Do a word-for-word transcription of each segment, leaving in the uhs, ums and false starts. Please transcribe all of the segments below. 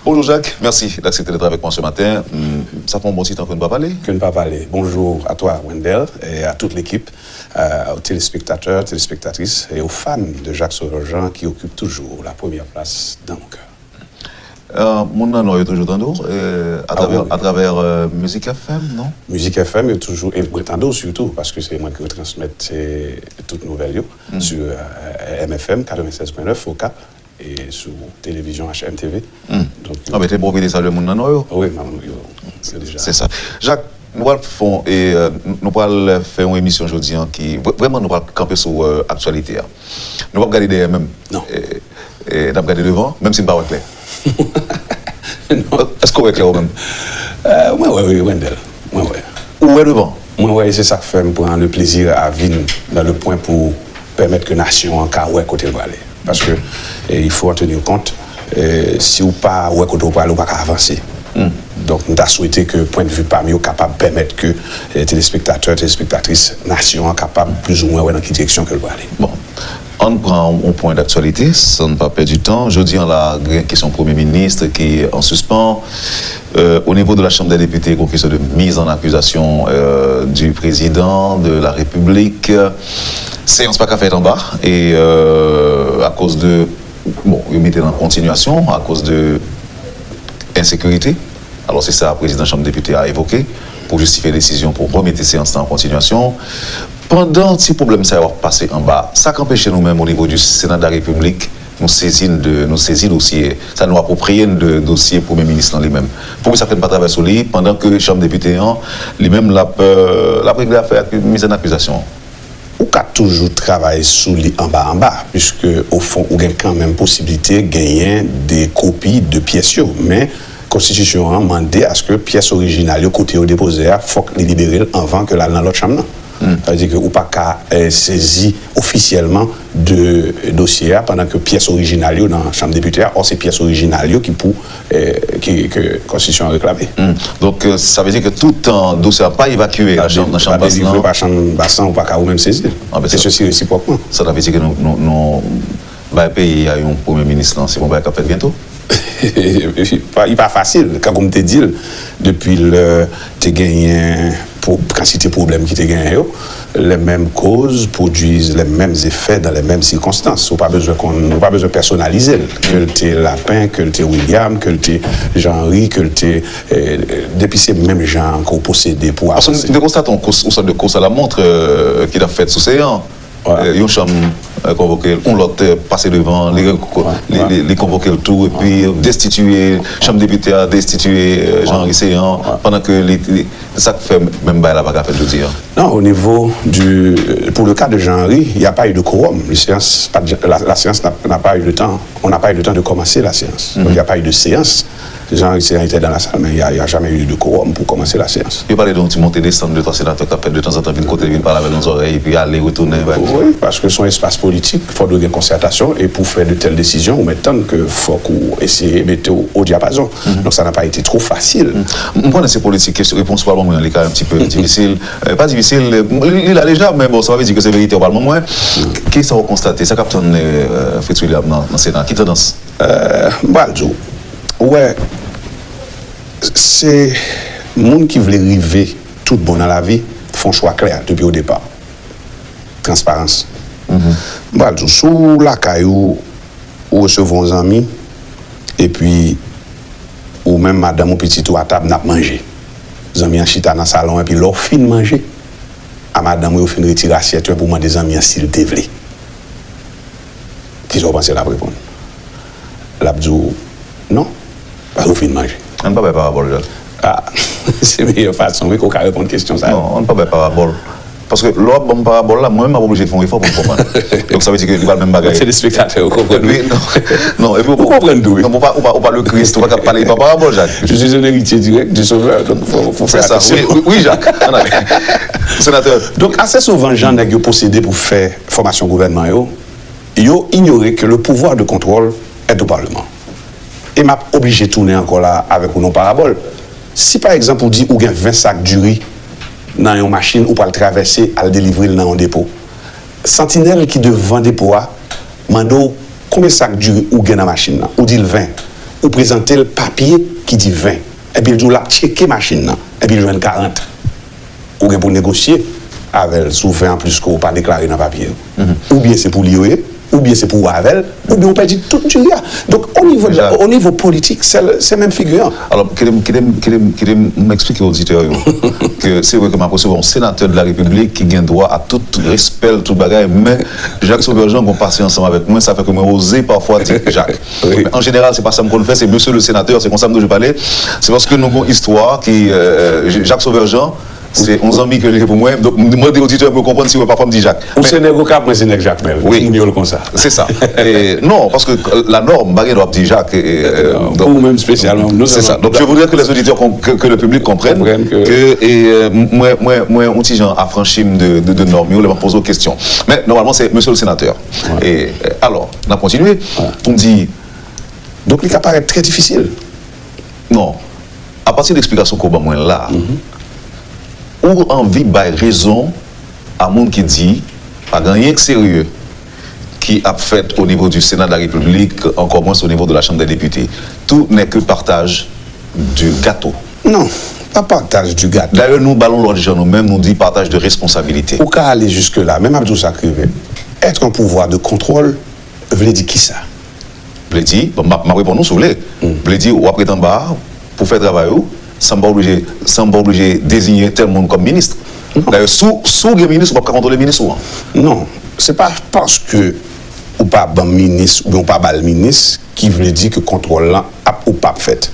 Bonjour Jacques, merci d'accepter d'être avec moi ce matin. Hmm, ça fait un bon petit temps que nous ne pas parler. Que ne pas parler. Bonjour à toi, Wendell, et à toute l'équipe, euh, aux téléspectateurs, téléspectatrices et aux fans de Jacques Sauveur Jean qui occupent toujours la première place dans nos cœurs. Euh, moun nan Nò yo toujou tande w euh, à travers, à travers euh, Music F M, non? Music F M, yo toujou, e mwen tande w sitou, paske se mwen ki retransmèt tout nouvèl yo sur euh, M F M quatre-vingt-seize point neuf au Cap et sur télévision H M T V. Donc, ah, ben, te bon vini salye moun nan Nò yo. Oui, maman, yo, c'est déjà. C'est ça. Jacques, nou pral fè yon, e, euh, nou pral fè yon emisyon jodi an ki vrè- vrèman nou pral kanpe sou euh, aktyalite a. Nou pap gade dèyè menm. Non. E, e, n ap gade devan, menm si n pa wè klè. Non. Èske w wè klè ou menm? Euh, mwen wè, wi, Wendell. Mwen wè. Ou wè devan? Mwen wè, e se sa k fè m pran le plaisir à vin dans le point pour permettre que nation an ka wè kote l prale. Paske eh, il faut en tenir compte. Eh, si w pa wè kote w prale, ou pa ka avanse. Donk, m ta swete ke pwennvi pa m yo kapab pèmèt ke eh, telespektatè, telespektatris nasyon an kapab plizoumwen wè nan ki direksyon ke l prale. Bon. Ann pran yon pwen daktyalite, san n pa pèdi tan. Jodi an la, gen kesyon premye minis ki an sispan. Euh, au niveau de la Chambre des députés, il y a une question de mise en accusation euh, du président de la République. Séance pa ka fèt anba e euh, akoz de, bon, yo mete l an kontinyasyon akoz de ensekirite. Alò se sa prezidan chanm depite a evoke pou jistifye desizyon pou remete seyans lan an kontinyasyon. Pandan ti pwoblèm sa yo ap pase anba, sa k anpeche nou menm o nivo di Sena de la Repiblik nou sezi n de nou sezi dosye sa nou apwopriye n de dosye premye minis lan li menm? Poukisa fè n pa travay sou li pandan ke chanm depite an li menm l ap euh, l ap regle afè ak miz an akizasyon an? Ou ka toujou travay sou li anba anba, piske ofon ou gen kanmenm posiblite genyen de kopi de pyès yo, men konstitisyon an mande aske pyès orijinal yo kote yo depoze a fòk li libere l anvan ke l al nan lòt chanm nan. Sa vle di ke ou pa ka eh, sezi ofisyèlman de dosye a pandan ke pyès orijinal yo nan chanm depite a, ò se pyès orijinal yo ki pou eh, ki, ke konstitisyon an reklame. Donk sa vle di ke tout dosye a pa evakye nan chanm bas lan. Pa delivre pa chanm bas lan, ou pa ka ou menm sezi l. E sesi resipwòkman. Sa ta vle di ke nou, nou, nou bay peyi a yon premye minis lan, se pa yon bagay k ap fèt byento? Li pa fasil, kankou m te di l, depi lè te genyen kantite pwoblèm ki te genyen yo, les mêmes causes produisent les mêmes effets dans les mêmes circonstances. Ou pa bezwen konn, ou pa bezwen pèsonalize l. Ke l te Lapen, ke l te William, ke l te Jean Henry, ke l te eh, depi se menm jan ke w posede pou avanse. Nou te konstate yon sòt de kous a la mont ki t ap fèt sou Seyan. Yon chanm konvoke l, yon lòt pase devan, li konvoke l tou, epi destitiye chanm depite a, destitiye Jean Henry Céant, pandan ke li, sa k fè menm bagay la pa ka fèt jodi a. Non, au niveau du, pour le cas de Jean Henry, il n'y a pas eu de quorum. La séance, la, la séance n'a pas eu le temps, on n'a pas eu le temps de commencer la séance. Donc il n'y a pas eu de séance. Jean Henry Céant était dans la salle, mais il n'y a, a jamais eu de quorum pour commencer la séance. Yo pale de yon ti monte desann de twa senatè k ap fèt de tanzantan, vin kote l, vin pale avè l nan zòrèy, epi ale, retounen. Wi, paske se yon espas politik, fòk dwe gen konsètasyon, e pou fè de tèl desizyon, ou mèt tann ke fòk ou eseye mete w o dyapazon. Donk sa n'a pas été trop facile. M konnen se politik, kesyon repons ou pral ban mwen an, li ka yon ti pe difisil. Pa difisil, li la deja, men bon, sa pa vle di ke se verite ou pral ban mwen. Kisa ou konstate, sa k ap tann Fritz William nan Sena, ki tandans? M pral di w, ou wè, se moun ki vle rive tout bon nan lavi fè yon chwa klè depi o depa. Transparans. M pral di w, si w lakay ou, ou resevwa yon zanmi, epi ou menm, madanm ou, pitit ou atab, n ap manje. Zanmi an chita nan salon, epi lè w fin manje, a madanm ou, yo fin retire asyèt yo, epi w mande zanmi an si l te vle. Kisa w panse l ap reponn? L ap di w non, paske w fin manje. Ann pa bay parabòl, Jacques. Ah, se meyè fason wi ke w ka reponn kesyon sa. Non, ann pa bay parabòl. Paske lè w ap ban m parabòl la, mwen menm m ap oblije fè yon efò pou m konprann. Donk sa vle di ke li pa l menm bagay. Telespektatè yo konprann. Epi, non, non, epi ou konprann tou wi. Non, ou pa, ou pa, ou pa le Christ, ou pa ka pale pa parabòl, Jacques. Je suis un héritier direct du Sauveur, donc faut, faut faire attention. C'est ça, oui, oui, Jacques. Ann ale. Senatè. Donk ase souvan jan nèg yo posede pou fè fòmasyon gouvènman yo, yo inyore ke le pouvoir de contrôle est au Parlement. E m ap oblije tounen ankò la avèk ou nan parabòl. Si pa egzanp ou di ou gen ven sak diri nan yon machin ou pral travèse al delivre l nan yon depo, santinèl ki devan depo a mande w konbyen sak diri ou gen nan machin nan, ou di l ven, ou prezante l papye ki di ven, epi l di w l ap tcheke machin nan, epi l jwenn karant. Ou gen pou negosye avè l sou ven an plis ke w pa deklare nan papye yo. Oubyen se pou li yo ye, oubyen se pou w avè l, oubyen w pèdi tout diri a. Donk, o nivo, o nivo politik, se, se menm figi an. Alò, kite m, kite m, kite m, kite m eksplike oditè yo ke se vre ke m ap resevwa yon senatè de la Repiblik ki gen dwa a tout respè l, tout bagay, men Jacques Sauveur Jean gon pase ansanm avèk mwen, sa fè ke mwen oze pafwa di Jak. Men an jeneral, se pa sa m konn fè, se mesye le sénateur, se konsa m toujou pale. Se paske nou gon istwa ki, euh, Jacques Sauveur Jean, se yon zanmi ke li ye pou mwen. Donk, m mande oditè pou yo konprann si wè pafwa m di Jak. Ou se nèg Okap, mwen se nèg Jakmèl. Wi. Moun yo l konsa. Se sa. E, non, paske la nòm, m pa gen dwa ap di Jak. E, e, donk, pou ou menm espesyalman, non sèlman. Se sa. Donk, je voudrais que les auditeurs com- que, que le public comprenne que, e, e, mwen, mwen, mwen, yon ti jan afranchi m de, de, de nòm yo, lè m ap poze w kesyon. Men, nòmalman, se mesye le sénateur. E, e, alò, n ap kontinye pou m di. Donk, li ka parèt trè difisil. Non. Apati de eksplikasyon ke w ban mwen la, ou anvi bay rezon a moun ki di pa gen anyen k serye ki ap fèt au niveau du Sénat de la République, encore moins au niveau de la Chambre des députés. Tout n'est que partage du gâteau. Non, pa partage du gâteau. Dayè, nou ba l yon lòt jan, nou menm, nou di partage de responsabilité. Ou ka ale jiske la, men m ap di w sa k rive. Être en pouvoir de contrôle vle di kisa? Vle di, bon, m ap, m ap reponn ou si w vle. Vle di, w ap ret anba a pou fè travay ou, san m pa oblije, san m pa oblije deziye tèl moun kòm minis. Dayè, si w, si w gen minis, ou p ap ka kontwole minis ou an. Non, se pa paske ou pa ban minis oubyen ou pa ba l minis ki vle di ke kontwòl lan ap ou p ap fèt.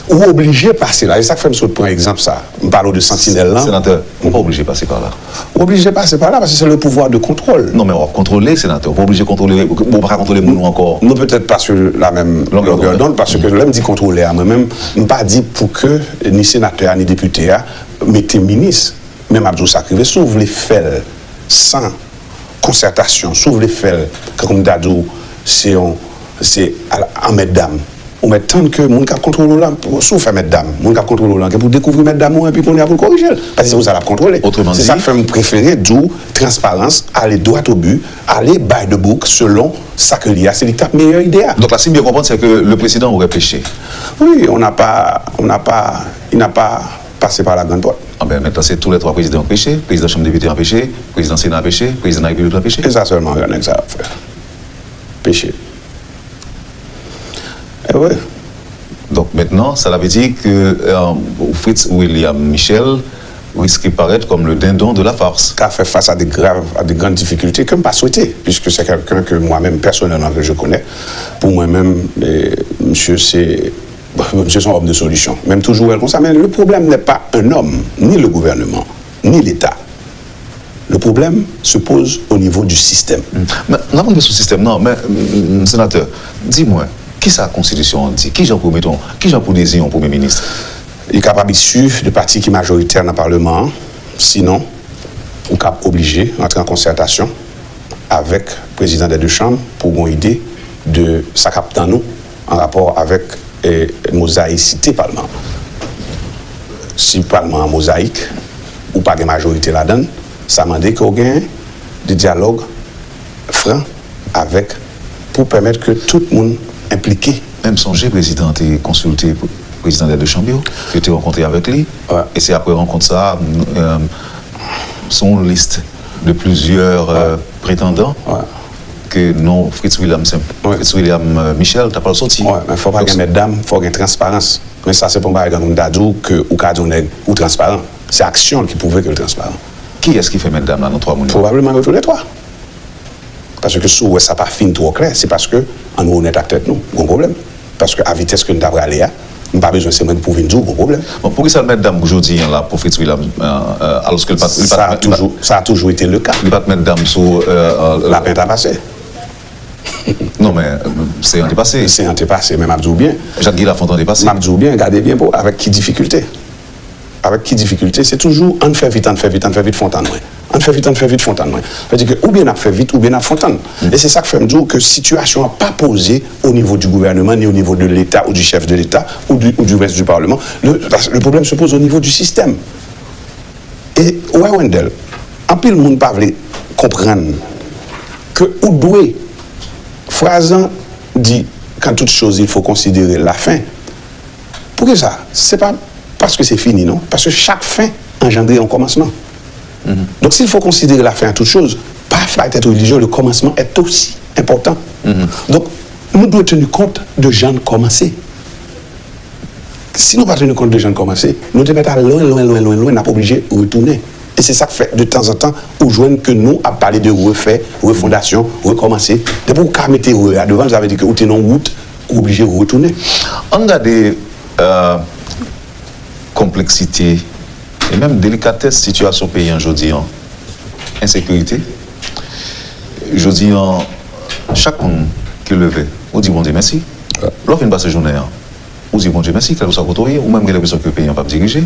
Ou oblije pase la. E sa k fè m sot pran egzanp sa. M pale w de santinèl lan. Senatè, ou pa oblije pase pa la. Ou oblije pase pa la paske se le pouvoir de contrôle. Non, men w ap kontwole, senatè. Ou pa oblije kontwole, ou pa ka kontwole moun ou ankò. Non, petèt pa sou la menm longueur d'onde, paske lè m di kontwole a, mwen menm, m pa di pou ke ni senatè a, ni depite a mete minis. Men m ap di w sa k rive, si w vle fè l san konsètasyon, si w vle fè l, kankou m ta di w, se yon, se a la, an mètdam. Ou mèt tann ke moun k ap kontwole w lan, si w fè mètdam, moun k ap kontwole w lan gen pou dekouvri mètdam ou an, epi kounye a pou l korije l. Paske se pou sa l ap kontwole. Se sa k fè m prefere di w transparans, ale droit au but, ale by the book, selon sa ke li a, se li k t ap meyè ide a. Donc là, si m byen konprann, se ke le président aurait péché. Oui, on n'a pas, on n'a pas, il n'a pas passé par la grande porte. Ah ben, maintenant, c'est tous les trois présidents péchés. Président Chambre des députés péché, président Sénat péché, président de la République péché. E sa sèlman gran nèg sa ap fè. Peche. E vre. Donc maintenant, cela veut dire que euh, Fritz William Michel risque de paraître comme le dindon de la farce. Ka fè fas a de grav, a de grann difikilte ke m pa swete, puisque c'est quelqu'un que moi-même, personnellement, que je connais. Pou mwen menm, eh, misye se Bon, misye se yon òm de solisyon. Men m toujou wè l konsa, men le problème n'est pas un homme, ni le gouvernement, ni l'État. Le problème se pose au niveau du système. Men, n ap rive sou sistèm nan, men, m, m, senatè, di mwen, kisa konstitisyon an di? Kijan pou mete yon, kijan pou deziyen yon premye minis? Li kapab isi de pati ki majoritè nan palman an, sinon, ou kab oblije rantre an konsètasyon avèk prezidan dè de chanm pou gon ide de sa k ap tann ou an rapò avèk, eh, mozayisite palman an. Si palman an mozayik, ou pa gen majorite ladan l, sa mande ke w gen de dyalòg fran avèk, pou pèmèt ke tout moun enplike. Men m sonje prezidan te konsilte prezidan dè de chanm yo, yo te rankontre avèk li, e se apre rankont sa a, m, euh, sou yon lis de plizyè, euh, pretandan ke non Fritz William, Fritz William, euh, Michel ta pral soti. Wi, men fò pa gen mètdam, fò gen transparans. Men sa se pa yon bagay ke moun ta di w ke ou ka di yon nèg ou transparan. Se aksyon l ki pwouve ke l transparan. Kiyès ki fè mètdam la nan twa moun yo? Pwobableman yo toulètwa. Paske si w wè sa pa fin twò klè, se paske, ann wè onèt ak tèt nou, gon pwoblèm. Paske a vitès ke n ta prale a, m pa bezwen se mwen ki pou vin di w gon pwoblèm. Bon, poukisa l mètdam pou jodi a la, pou Fritz William, euh, euh, alòske l pa t, li pa t, li pa t, sa a toujou, sa a toujou ete le ka. Li pa t mètdam sou, euh, euh, Lapen ta pase. Non, men, euh, se an te pase. Se an te pase, men m ap di w byen. Jak Guy Lafontant te pase. M ap di w byen, gade byen pou, avèk ki difikilte. Avèk ki difikilte? Se toujou, ann fè vit, ann fè vit, ann fè vit, fon tann mwen. Ann fè vit, ann fè vit, fon tann mwen. Sa vle di ke oubyen n ap fè vit, oubyen n ap fon tann. E se sa k fè m di w ke sitiyasyon an pa poze au niveau du gouvernement, ni au niveau de l'État ou du chef de l'État ou du, ou du reste du Parlement. Le, le problème se pose au niveau du système. E ou wè, Wendell, anpil moun pa vle konprann ke ou dwe, fraz lan di, à toute chose, il faut considérer la fin. Poukisa? Se pa paske se fini, non. Paske chak fen anjandre yon kòmansman. Donk, s'il faut considérer la fin à toute chose, par, par cette religion, le commencement est aussi important. Donk, nou dwe teni kont de jan n kòmanse. Si nou pa teni kont de jan n kòmanse, nou te mèt al lwen, lwen, lwen, lwen, lwen, n ap oblije retounen. E se sa k fè, de tanzantan, ou jwenn ke nou ap pale de refè, refondasyon, rekòmanse. Depi ou ka mete re a devan l, sa vle di ke ou te nan yon wout, ou oblije retounen. Ann gade, euh, konpleksite e menm delikatès sitiyasyon peyi an jodi an. Ensekirite. Jodi an, chak moun ki leve, ou di Bondye mèsi. Lè w fin pase jounen an, ou di Bondye mèsi, kèlkeswa kote w ye, ou menm gen lenpresyon ke peyi an p ap dirije.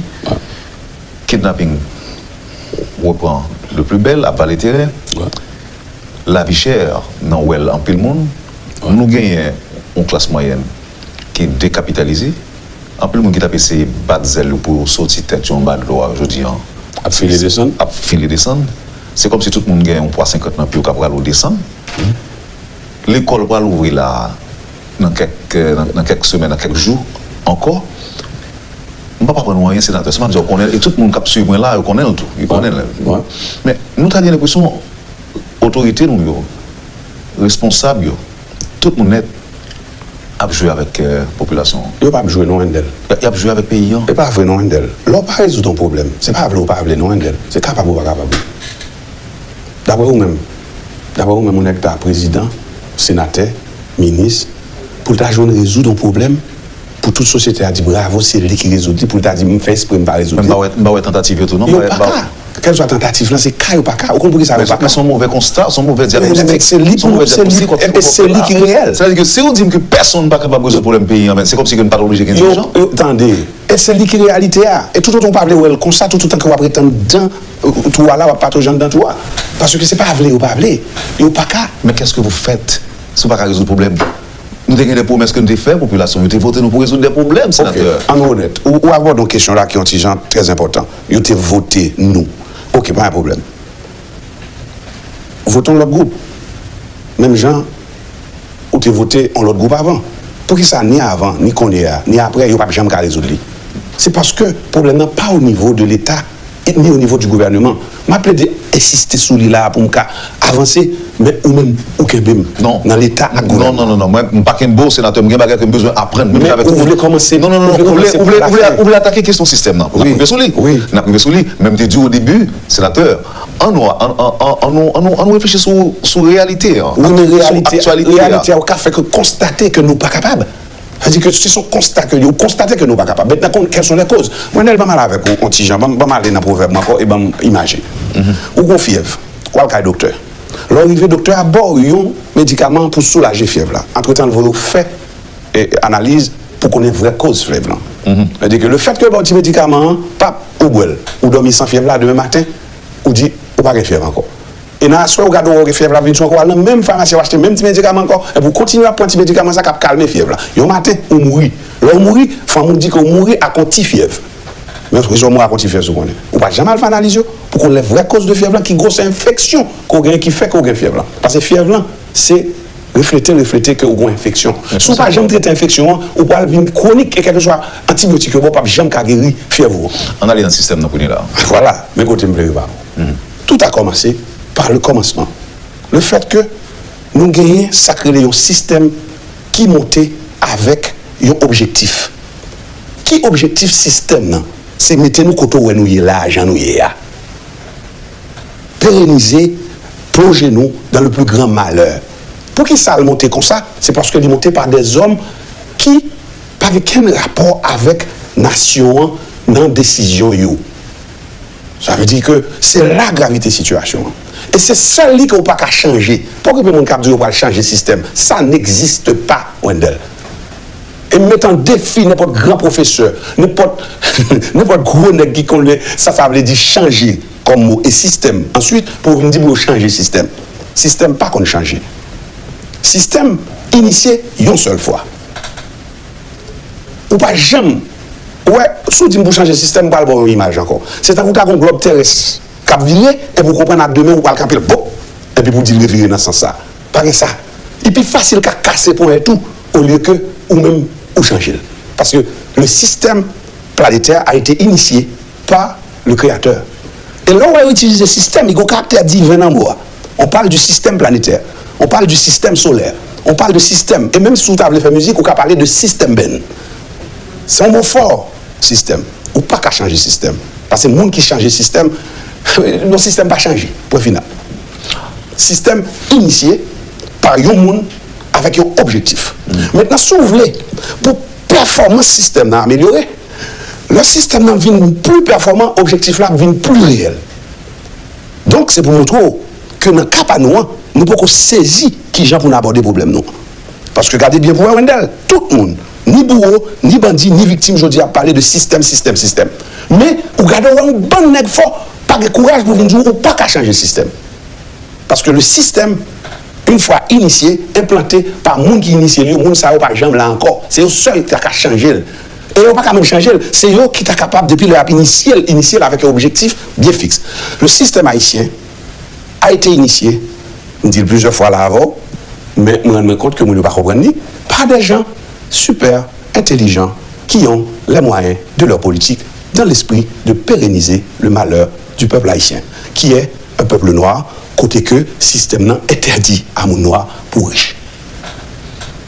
Kidnaping repran de pli bèl, ap vale teren. Lavi chè nan wèl anpil moun. Nou genyen yon klas mwayèn ki dekapitalize. Anpil moun ki t ap eseye bat zèl yo pou yo soti tèt yo anba dlo a, jodi an ap file desann. Ap file desann. Se kòmsi tout moun gen yon pwa senkant nan pye yo k ap rale w desann. Lekòl pral ouvri la nan kèk, nan, nan kèk semèn, nan kèk jou ankò. M p ap aprann ou anyen, senatè. Se pa di w konnen l, e tout moun k ap swiv mwen la, yo konnen l tou. Yo konnen l. Men nou ta gen lenpresyon otorite nou yo, responsab yo, tout moun nèt ap jwe avèk, euh, popilasyon an. Yo p ap jwe non, Wendell. Y ap jwe avèk peyi an. E pa vre non, Wendell. Lè w pa rezoud yon pwoblèm, se pa vle ou pa vle non, Wendell. Se kapab ou pa kapab. Dapre ou menm, dapre ou menm, yon nèg ta prezidan, senatè, minis, pou l ta jwenn rezoud yon pwoblèm, pou tout sosyete a di bravo, se li ki rezoud li, pou l ta di, "M fè espre m pa rezoud li." Men m pa wè, m pa wè tantativ yo tou, non. Yo pa ka. Kèlswa tantativ lan, se ka yo pa ka. Ou konn poukisa yo pa ka? Men se yon move konsta, se yon move dyagnostik. Se li pou, se li, e se li ki reyèl. Sètadi ke si ou di m ke pèsonn pa kapab rezoud pwoblèm peyi an, men se kòmsi ke n pa t oblije gen dirijan. Yo, yo, tande, e se li ki reyalite a. E toutotan ou pa vle wè l konsa, toutotan ke w ap ret anndan, euh, twou a la, w ap patouj anndan twou a. Paske se pa vle yo pa vle. Yo pa ka. Men qu'est-ce que vous faites si w pa ka rezoud pwoblèm? Nou te gen de pwomès ke nou te fè popilasyon. Yo te vote nou pou rezoud de pwoblèm, senatè. Ok, ann onèt. Ou, ou abòde yon kesyon la ki yon ti jan trè enpòtan. Yo te vote nou. Ok, pa gen pwoblèm. Vote yon lòt gwoup. Menm jan ou te vote yon lòt gwoup avan. Poukisa ni avan, ni kounye a, ni apre, yo p ap janm ka rezoud li? Se paske pwoblèm nan pa o nivo de Leta, ni o nivo di gouvèneman. M ap plede ensiste sou li la a pou m ka avanse, men ou menm, ou kenbe m nan Leta ak gouvèneman. Non, non, non, non. Mwen, m pa kenbe w, senatè. M gen bagay ke m bezwen aprann. Men ou vle kòmanse, non, non, non, non. Ou vle, ou vle, ou vle atake kesyon sistèm nan. N ap rive sou li. N ap rive sou li. Men m te di w o debi, senatè, ann nou, ann, ann, ann, ann nou, ann nou, ann nou reflechi sou, sou reyalite an. Wi, men reyalite, reyalite a, ou ka fè ke konstate ke nou pa kapab. Sa di ke se yon konsta ke yo konstate ke nou pa kapab. Mentnan, quelles sont les causes? Mwen, Nèl, ban m ale avèk ou, yon ti jan, ban m, ban m ale nan pwovèb mwen ankò e ban m imaje. Ou gon fyèv, ou al kay doktè. Lè w rive, doktè a ba w yon medikaman pou soulaje fyèv la. Antretan, l voye w fè, e, analiz pou konnen vrè koz fyèv lan. Sa di ke le fèt ke yo ba w ti medikaman an, pap, ou bwè l. Ou dòmi san fyèv la, demen maten, ou di, ou pa gen fyèv ankò. E nan aswè, ou gade, ou wè fyèv la vin sou ankò, w al nan menm famasi, w achte menm ti medikaman ankò, epi w kontinye ap pran ti medikaman sa k ap kalme fyèv la. Yon maten, ou mouri. Lè w mouri, fanmi w di ke w mouri ak yon ti fyèv. Men rezon w mouri ak yon ti fyèv, si w konnen. Ou pa janm al fè analiz yo pou konn lè vrè koz de fyèv la, ki gwo se enfeksyon ke w genyen ki fè ke w gen fyèv la. Paske fyèv lan, se reflete, reflete ke w gen enfeksyon. Si w pa janm trete enfeksyon an, ou pral vin kwonik e kèlkeswa antibyotik yo ba w p ap janm ka geri fyèv ou an. Ann ale nan sistèm nan kounye la. Vwala, men kote m vle rive a. Tout a commencé par le commencement. Le fait que nou genyen sa k rele yon sistèm ki monte avèk yon objektif. Ki objektif sistèm nan? Se mete nou kote w wè nou ye la a, jan nou ye a. Pérenniser, plonger nou dans le plus grand malheur. Poukisa l monte konsa? Se paske li monte pa dèzòm ki pa gen kenn rapò avèk nasyon an nan desizyon yo. Sa vle di ke se la gravite sitiyasyon an. E se sèl li ke w pa ka chanje. Pa okipe moun k ap di yo pral chanje sistèm. Ça n'existe pas, Wendell. E m met an defi nenpòt gran pwofesè, nenpòt, nenpòt gwo nèg ki konnen sa sa vle di chanje kòm mo e sistèm. Answit, pou yo vin di pou yo chanje sistèm. Sistèm pa konn chanje. Sistèm inisye yon sèl fwa. Ou pa janm, ou wè, si w di m pou chanje sistèm, m pral ba w yon imaj ankò. Se tankou w ta gen yon glòb terès k ap vire, epi w konprann a de men ou pral kanpe l, bòp, epi pou w di l revire nan sans sa. Pa gen sa. Li pi fasil ka kase ponyèt ou olye ke ou menm ou chanje l. Paske le système planétaire a été initié par le Créateur. E lè w wè yo itilize sistèm, li gen yon karaktè diven nan mo a. On parle du système planétaire, on parle du système solaire, on parle de système. E menm si w ta vle fè mizik, ou ka pale de system band. Se yon mo fò, sistèm. Ou pa ka chanje sistèm. Paske moun ki chanje sistèm, yon sistèm pa chanje. Pwen final. Sistèm inisye pa yon moun avèk yon objektif. Mentnan, si w vle pou pèfòmans sistèm nan amelyore, lè sistèm nan vin pli pèfòman, objektif la ap vin pli reyèl. Donk, se pou montre w ke nan ka pa nou an, nou poko sezi kijan pou n abòde pwoblèm nou an. Paske gade byen pou wè, Wendell, tout moun, ni bouwo, ni bandi, ni viktim, jodi a ap pale de sistèm, sistèm, sistèm. Men, ou gade w wè yon bann nèg fò, pa gen kouraj pou vin di w ou pa ka chanje sistèm. Paske le système, une fois initié, implanté par moun ki inisye l yo, moun sa yo pa janm la ankò. Se yo sèl ki ta ka chanje l. E yo pa ka menm chanje l. Se yo ki ta kapab, depi lè y ap inisye l, inisye l avèk yon objektif byen fiks. Le système haïtien a été initié, m di l plizyè fwa la avè w, men mwen rann mwen kont ke moun yo pa konprann li, par des gens super intelligents qui ont les moyens de leur politique dans l'esprit de pérenniser le malheur du peuple haïtien, qui est un peuple noir, kote ke sistèm nan entèdi a moun nwa pou rich.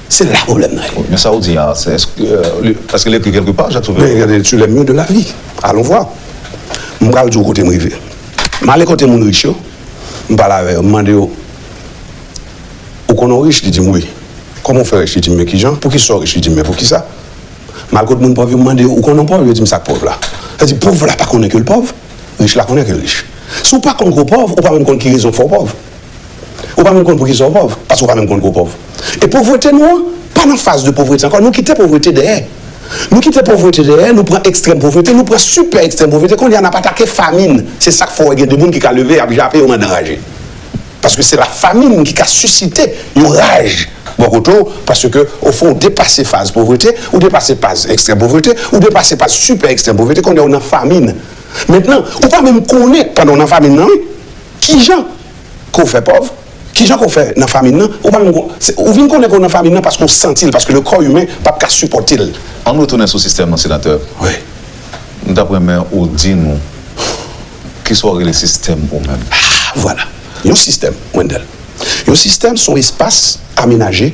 Se la pwoblèm nan ye. Men sa w di a, se, èske, euh, li, èske l ekri kèlke pa, Jacques Sauveur? Men gade, sur les murs de la vie. Allons voir. M pral di w kote m rive. M ale kote moun rich yo, m pale avè yo, m mande yo, ou konnen w rich? Li di m wi. Kòman w fè rich? Li di m men kijan? Poukisa w rich? Li di m men poukisa? M al kot moun pòv yo, m mande yo, ou konnen w pòv? Yo di m sa k pòv la. Sa di pòv la pa konnen ke l pòv, rich la konnen ke l rich. Si w pa konn ke w pòv, ou pa menm konn ki rezon k fè w pòv. Ou pa menm konn poukisa w pòv, paske w pa menm konn ke w pòv. E povrete nou an, pa nan faz de povrete ankò, nou kite povrete dèyè. Nou kite povrete dèyè, nou pran ekstrèm povrete, nou pran sipè ekstrèm povrete, kounye a n ap atake famin. Se sa k fè w wè gen de moun ki ka leve, y ap jape, yo mandan raje. Paske se la famin ki ka sisite yon raj bò kote w, paske ofon ou depase faz povrete, ou depase faz ekstrèm povrete, ou depase faz sipè ekstrèm povrete, kounye a w nan famin. Mentnan, ou pa menm konnen, pandan w nan famin nan, wi, kijan ke w fè pòv, kijan ke w fè nan famin nan, ou pa menm kon, se, ou vin konnen ke w nan famin nan paske w santi l, paske le corps humain p ap ka sipòte l. Ann retounen sou sistèm nan, senatè. Wi. M t ap renmen ou di nou kisa w rele sistèm ou menm. Ah, vwala. Yon sistèm, Wendell. Yon sistèm se yon espas amenaje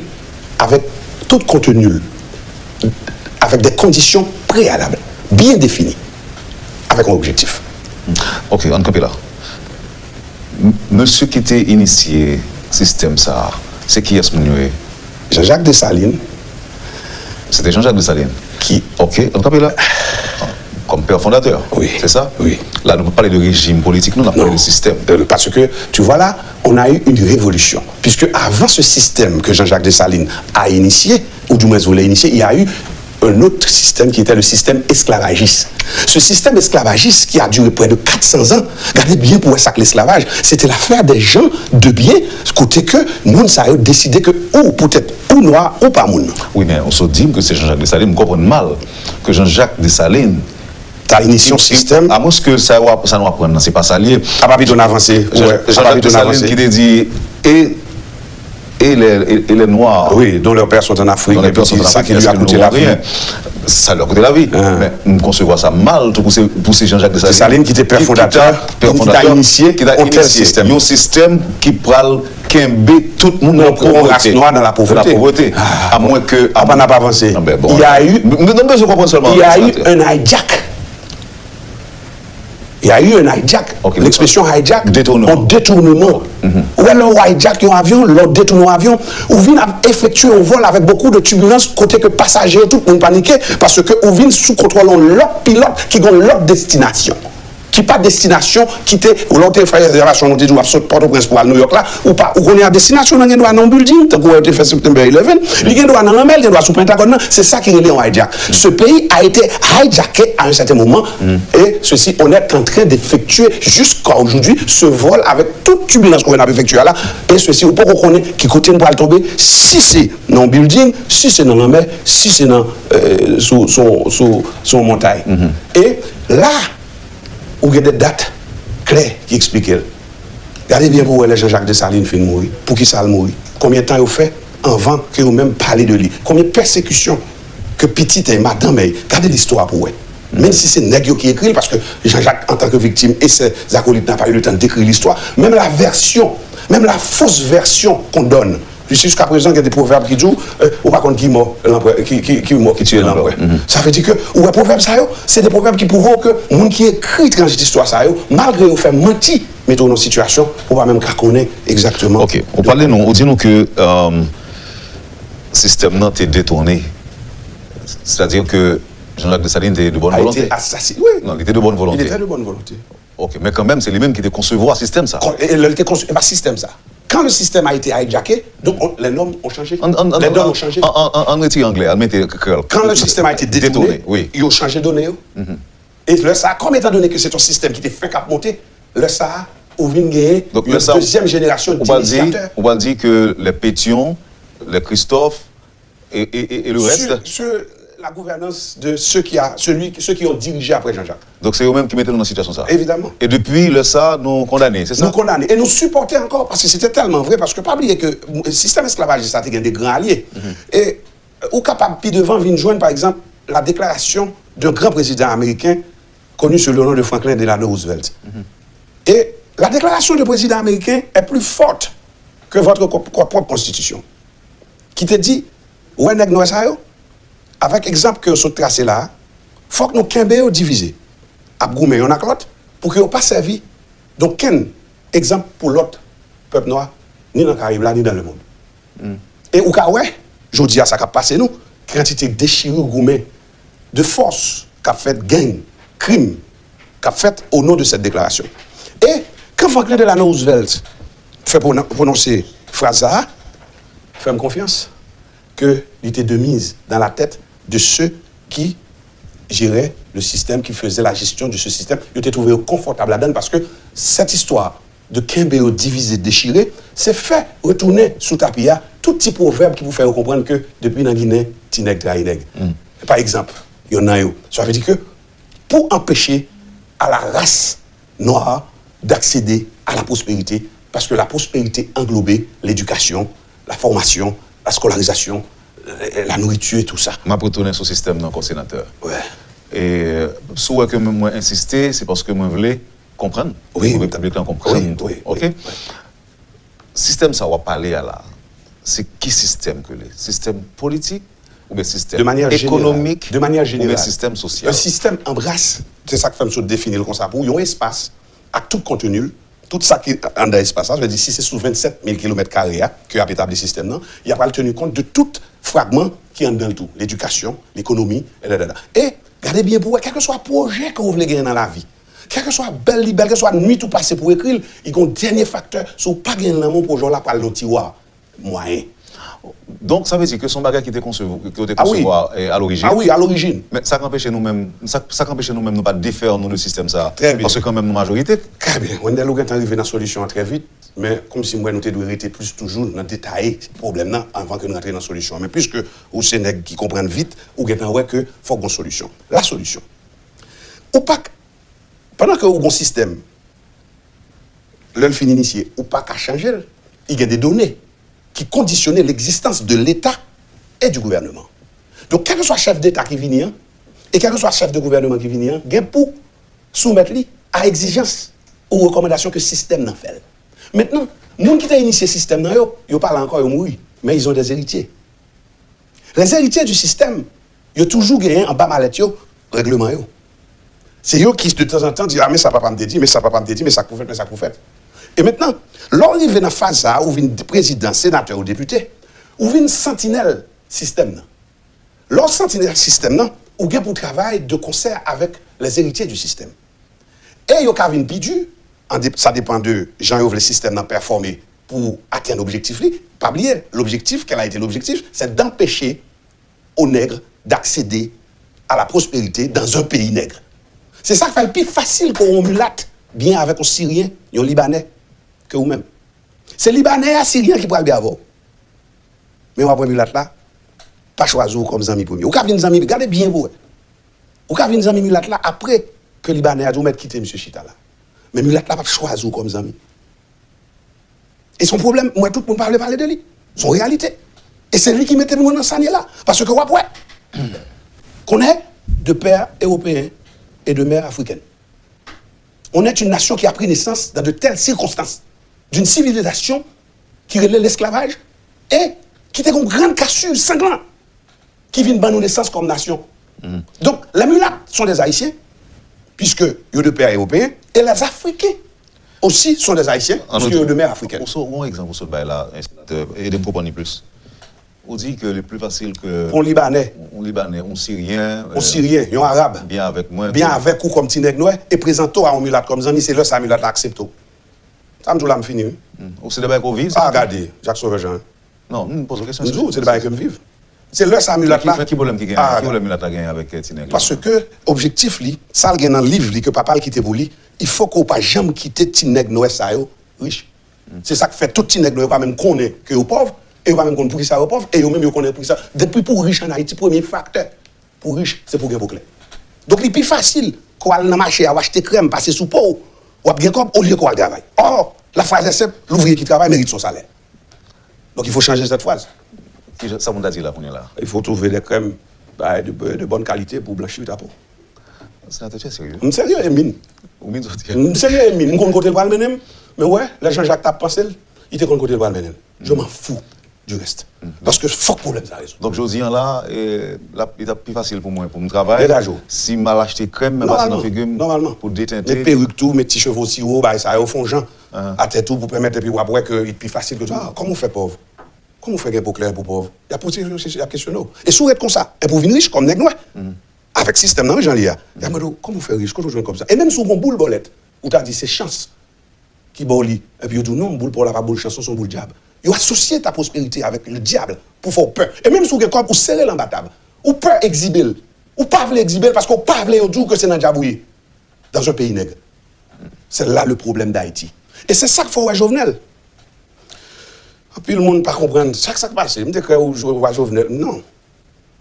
avèk tout konteni l, avèk de kondisyon preyalab, byen defini, avèk yon objektif. Ok, ann kanpe la. Mesye ki te inisye sistèm sa a, se kiyès moun yo ye? Jean-Jacques Dessalines. Se te Jean-Jacques Dessalines? Ki? Ok, ann kanpe la. Kòm pè fondatè. Wi. Se sa? Wi. La, nou pa pale de rejim politik, nou, n ap pale de sistèm. Paske, tu vois là, on a eu une révolution. Puisque avant ce système que Jean-Jacques Dessalines a initié, ou du moins voulait initier, il y a eu un autre système qui était le système esclavagiste. Ce système esclavagiste qui a duré près de quatre cents ans, gade byen pou wè sa k lesklavaj, se te lafè de jan de byen, kote ke moun sa yo deside ke ou poutèt ou nwa, ou pa moun. Wi, men ou sot di m ke se Jean-Jacques Dessalines, m konprann mal ke Jean-Jacques Dessalines ta inisye yon sistèm. Amwenske sa w ap, sa nou aprann nan, se pa sa l ye. Apa pito n avanse, ou wè, apa pito n avanse. Ki te di, e, e les, e, e les noirs. Oui, dont leurs pères sont en Afrique, et puis qui, ce qui lui a coûté la vie. Sa li a koute lavi. Men m konsevwa sa mal tou pou se, pou se Jean-Jacques Dessalines. Dessalines ki te pè fondatè, ki ta inisye yon tèl sistèm. Yon sistèm ki pral kenbe tout moun nan povrete. Nan povrete. Amwenke. Apa n ap avanse. Il y a eu, il y a eu un hijack. Il y a eu un hijack. L'expression hijack, on détournement. Ou wè lè w hijack yon avyon, lè w detounen yon avyon, ou vin ap efektye yon vòl avèk bokou de tibilans kote ke pasaje yo tout moun panike paske ou vin sou kontwòl yon lòt pilòt ki gen yon lòt destinasyon. Ki pa destinasyon ki te, lè w te fè rezèvasyon, nou te di w ap sot Pòtoprens pou al Nouyòk la, ou pa, ou konnen a destinasyon nan gen dwa nan yon building, tankou wè yo te fè September eleven, li gen dwa nan lanmè, li gen dwa sou Pentagòn nan, se sa ki rele yon hijack. Ce pays a été hijacké à un certain moment, et ceci, on est en train d'effectuer jusqu'à aujourd'hui ce vol avec toute turbulence qu'on a effectué là, et ceci, ou poko konnen ki kote n pral tonbe, si se nan yon building, si se nan lanmè, si se nan, euh, sou, sou, sou, sou yon montay. E la, ou gen de dat klè ki eksplike l. Gade byen pou w wè lè Jean-Jacques Dessalines fin mouri. Poukisa l mouri? Konbyen tan yo fè? anvan ke yo menm pale de li. Konbyen pèsekisyon ke pitit èy, madanm èy, gade listwa pou wè. Menm si se nèg yo ki ekri l, paske Jean-Jacques, antanke viktim, e ses acolytes, n'a pas eu le temps d'écrire l'histoire, menm la version, menm la fausse version qu'on donne. Jiskaprezan, gen de pwovèb ki di w, euh, ou pa konn ki mò lanprè, ki, ki, ki mò ki tiye lanprè. Sa vle di ke, ou wè pwovèb sa yo, se de pwovèb ki pwouve w ke moun ki ekri tranjististwa sa yo, malgre yo fè manti, mete w nan sitiyasyon ou pa menm ka konnen egzakteman. Ok, ou pale nou, ou di nou ke euh, sistèm nan te detounen. Sètadi ke Jean-Jacques Dessalines te de bonne volonté. A été assassiné, oui. Non, li te de bonne volonté. Il était de bonne volonté. Ok, men kanmenm, se li menm ki te konsevwa sistèm sa. Kon- E lè l te konstwi, e pa sistèm sa. Quand le système a été hijacké, donc on- les normes ont changé. An, an, an, Les donnes ont changé. An, an, an, an retire anglè, an mete kreyòl. Quand le système a été détourné, Détourné, oui. Ils ont changé donné yo. E lè sa, comme étant donné que c'est un système qui était fait cap monté, lè sa, ou vin genyen Donk, lè yon sa, dezyèm jenerasyon ou pral di, d'initiateurs. Ou pral di ke les Pétion, les Christophe, et, et, et, et le reste. Sur, sur la gouvernance de ceux qui a, celui, ceux qui ont dirigé après Jean-Jacques. Donk se yo menm ki mete nou nan sitiyasyon sa. Évidemment. E depi lè sa, nou kondane, se sa? Nou kondane. E nou sipòte ankò, paske se te tèlman vre, paske pa bliye ke sistèm esklavajis la te gen de gran alye. E ou kapab pi devan vin jwenn, pa egzanp, la déclaration d'un grand président américain connu sous le nom de Franklin Delano Roosevelt. Et la déclaration du président américain est plus forte que votre co- propre constitution, ki te di, wè nèg nwè sa yo, avèk egzanp ke yo sot trase la, fòk nou kenbe yo divize, ap goumen yonn ak lòt, pou ke yo pa sèvi donkenn egzanp pou lòt pèp nwa, ni nan Karayib la, ni nan lemonn. E ou ka wè, jodi a sa k ap pase nou, kantite dechirè, goumen, de fòs k ap fèt, gang, krim k ap fèt au nom de cette déclaration. E quand Franklin Delano Roosevelt fè pwononse fraz sa a, fè m konfyans ke li te de mise dans la tête de ceux qui géraient le système, qui faisaient la gestion de ce système. Yo te twouve yo konfòtab ladan l paske cette histoire de kenbe yo divize, dechire, se fè retounen sou tapi a tout ti pwovèb ki pou fè yo konprann ke depi nan Ginen, ti nèg trayi nèg. Pa egzanp, yonn nan yo. Sa vle di ke pou anpeche à la race noire d'accéder à la prospérité, parce que la prospérité englobe l'éducation, la formation, la scolarisation, la, la nourriture et tout ça. M ap retounen sou sistèm nan, kòm senatè. Wè. E si w wè ke mwen ensiste, se paske mwen vle konprann. Wi, piblik lan konprann tou. Ok? Sistèm sa w ap pale a la, se ki sistèm ke li? Sistèm politik oubyen sistèm ekonomik oubyen sistèm sosyal? Un système embrasse, se sa k fè m sot defini l konsa pou w, yon espas ak tout konteni l, tout sa ki anndan espas la, sa vle di si se sou vennsèt mil kilomèt kare a ke y ap etabli sistèm nan, y ap pral teni kont de tout fragman ki anndan l tou, ledikasyon, lekonomi, etsetera. E gade byen pou w wè, kèlkeswa pwojè ke w vle genyen nan lavi, kèlkeswa bèl li bèl, kèlkeswa nwit ou pase pou ekri l, li gen yon dènye faktè, si w pa genyen l nan men w, pwojè w la pral nan tiwa mwayen. Donk, sa vle di ke se yon bagay ki te konsevwa, ke yo te konsevwa a lorijin. A wi, a lorijin. Men sa k anpeche nou menm, sa, sa k anpeche nou menm nou pa defè nou de sistèm sa a. Trè byen. Paske kanmenm nou majorite. Trè byen. Wendell, ou gentan rive nan solisyon an trè vit, men kòmsi m wè nou te dwe rete plis toujou nan detaye pwoblèm nan anvan ke nou rantre nan solisyon an. Men piske ou se nèg ki konprann vit, ou gentan wè ke fòk gon solisyon. La solution. Ou pa k, pandan ke ou gon sistèm, lè l fin inisye, ou pa ka chanje l. Li gen de done ki kondisyone l'existence de l'État et du gouvernement. Donk, kèlkeswa chèf deta ki vini an, e kèlkeswa chèf de gouvèneman ki vini an, gen pou soumèt li a egzijans ou rekòmandasyon ke sistèm nan fè l. Mentnan, moun ki te inisye sistèm nan yo, yo pa la ankò, yo mouri. Men ils ont des héritiers. Les héritiers du système, yo toujou genyen anba malèt yo règleman yo. Se yo ki, de tanzantan, di, a, men sa papa m te di, men sa papa m te di, men sa k pou fèt, men sa k pou fèt. E mentnan, lè w rive nan faz sa a, ou vin prezidan, senatè ou depite, ou vin santinèl sistèm nan. Lè w santinèl sistèm nan, ou gen pou w travay de konsè avèk les héritiers du système. E yo ka vin pi di, an de- sa depann de jan yo vle sistèm nan pèfòme pou atenn objektif li. Pa bliye, l'objectif, quel a été l'objectif? C'est d'empêcher aux nègres d'accéder à la prospérité dans un pays nègre. Se sa k fè l pi fasil pou yon milat byen avèk yon siryen, yon libanè, ke ou menm. Se libanè a, siryen an ki pral byen avè w. Men w ap wè milat la pa chwazi w kòm zanmi premye. Ou ka vin zanmi, gade byen pou w wè. Ou ka vin zanmi milat la apre ke libanè a di w mèt kite misye chita la. Men milat la p ap chwazi w kòm zanmi. E se yon pwoblèm, m wè tout moun pa vle pale de li. Se yon reyalite. E se li ki mete nou nan sa n ye la. Paske w ap wè, qu'on est de père européen et de mère africaine. On est une nation qui a pris naissance dans de telles circonstances, d'une civilisation ki rele lesklavaj e ki te gen yon grann kasib sanglan ki vin ban nou nesans kòm nasyon. Donk, les mulates sont des Haïtiens, puisque yo de pères européens, et les Africains aussi sont des Haïtiens, puisque yo de mères africaines. Ou sot, yon egzanp ou sot bay la, senatè, ede m konprann li plis. Ou di ke li pli fasil ke yon Libanè, yon Libanè, yon Siryen, yon Siryen, yon Arab, byen avèk mwen, byen avèk ou kòm ti nèg nwè, e prezante w a yon milat kòm zanmi, se lè sa milat la aksepte w. Sa m di w la, m fini, wi. Ou se de bagay ke w viv, sa? Ah, gade, Jacques Sauveur Jean. Non, m poze w kesyon. M di w, se de bagay ke m viv. Se lè sa milat la. Men ki pwoblèm ki genyen? Ki pwoblèm milat la genyen avèk, eh, ti nèg la? Paske objektif li, sa l gen nan liv li, ke papa l kite pou li, il faut que w pa janm kite ti nèg nwè sa yo rich. Se sa k fè tout ti nèg nou yo pa menm konnen ke yo pòv, e yo pa menm konn poukisa yo pòv, e yo menm yo konnen poukisa. Depi pou w rich ann Ayiti, premye faktè pou w rich, se pou w gen po klè. Donk, li pi fasil ke w al nan mache a, w achte krèm, pase sou po w, w ap gen kòb, olye ke w al travay. Or, la phrase est simple, l'ouvrier qui travaille mérite son salaire. Donc, il faut changer cette phrase. Ki jan, sa moun ta di la kounye a la? Il faut trouver des crèmes, bah, de, de bonne qualité pour blanchir ta peau. Senatè, tu es sérieux? M serye, Emin. Ou min soti. M serye, Emin. M konn kote l pral mennen m. Men wè, lè Jean Jacques t ap panse l, li te konn kote l pral mennen l. Je m'en fous du reste. Paske fòk pwoblèm sa rezoud. Donk, jodi a la, eh, l ap, li t ap pi fasil pou mwen, pou m travay, degaje w, si m al achte krèm, men pase nan figi m pou detente. Met perik tou, met ti cheve w siwo, bagay sa yo, fè w jan atè tou pou pèmèt, epi w ap wè ke li pi fasil ke, ah, kòman w fè pòv? Kòman w fè gen po klè pou pòv? Y ap poze w kesyon, y ap kesyone w. E si w ret konsa, epi w vin rich kòm nèg nwè, avèk sistèm nan jan l ye a, y ap mande w, kòman w fè rich? Kote w jwenn kòb sa? E menm si w gen yon boul bòlèt, ou ta di se chans ki ba w li, epi yo di w non, boul pa w la pa boul chans, non, se yon boul dyab. Yo asosye ta pwosperite avèk le dyab pou fè w pè. E menm si w gen kòb, ou sere l anba tab. Ou pè egzibe l. Ou pa vle egzibe l paske w pa vle yo di w ke se nan dyab ou ye. Dans un pays nègre. C'est là le problème d'Haïti. E se sa k fè w wè Jovenel. Anpil moun pa konprann sa, sa k pase. M te kwè w, w a Jovenel. Non.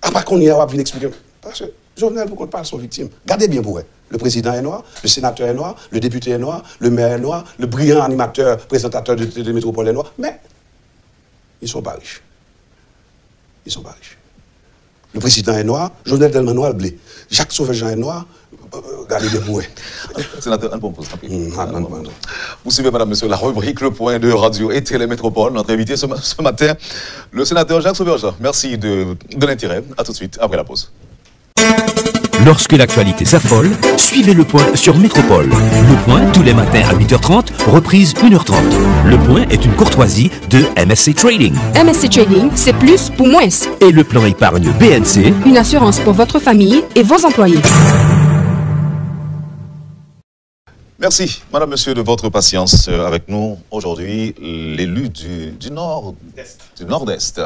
Apa kounye a w ap vin eksplike m? Paske Jovenel pou kont pa l se yon viktim. Gade byen pou wè. Le président est noir, le sénateur est noir, le député est noir, le maire est noir, le brillant animateur, présentateur de, de, de métropole est noir. Mais ils sont pas riches. Ils sont pas riches. Le président est noir, Jovenel tèlman nwa l ble. Jacques Sauveur Jean est noir, euh, gade byen pou wè. Senatè, ann pran yon poz, tanpri. Vous suivez, mesdames, messieurs, la rubrique Le Point de Radio et Télé Métropole. Notre invité ce, ma- ce matin, le sénateur Jacques Sauveur Jean. Merci de, de l'intérêt. À tout de suite, après la pause. Lorsque l'actualité s'affole, suivez Le Point sur Métropole. Le Point, tous les matins à huit heures trente, reprise une heure trente. Le Point est une courtoisie de M S C Trading. M S C Trading, c'est plus pour moins. Et le plan épargne B N C. Une assurance pour votre famille et vos employés. Merci, madame, monsieur, de votre patience, euh, avec nous aujourd'hui, l'élu du, du Nord, du Nord-Est,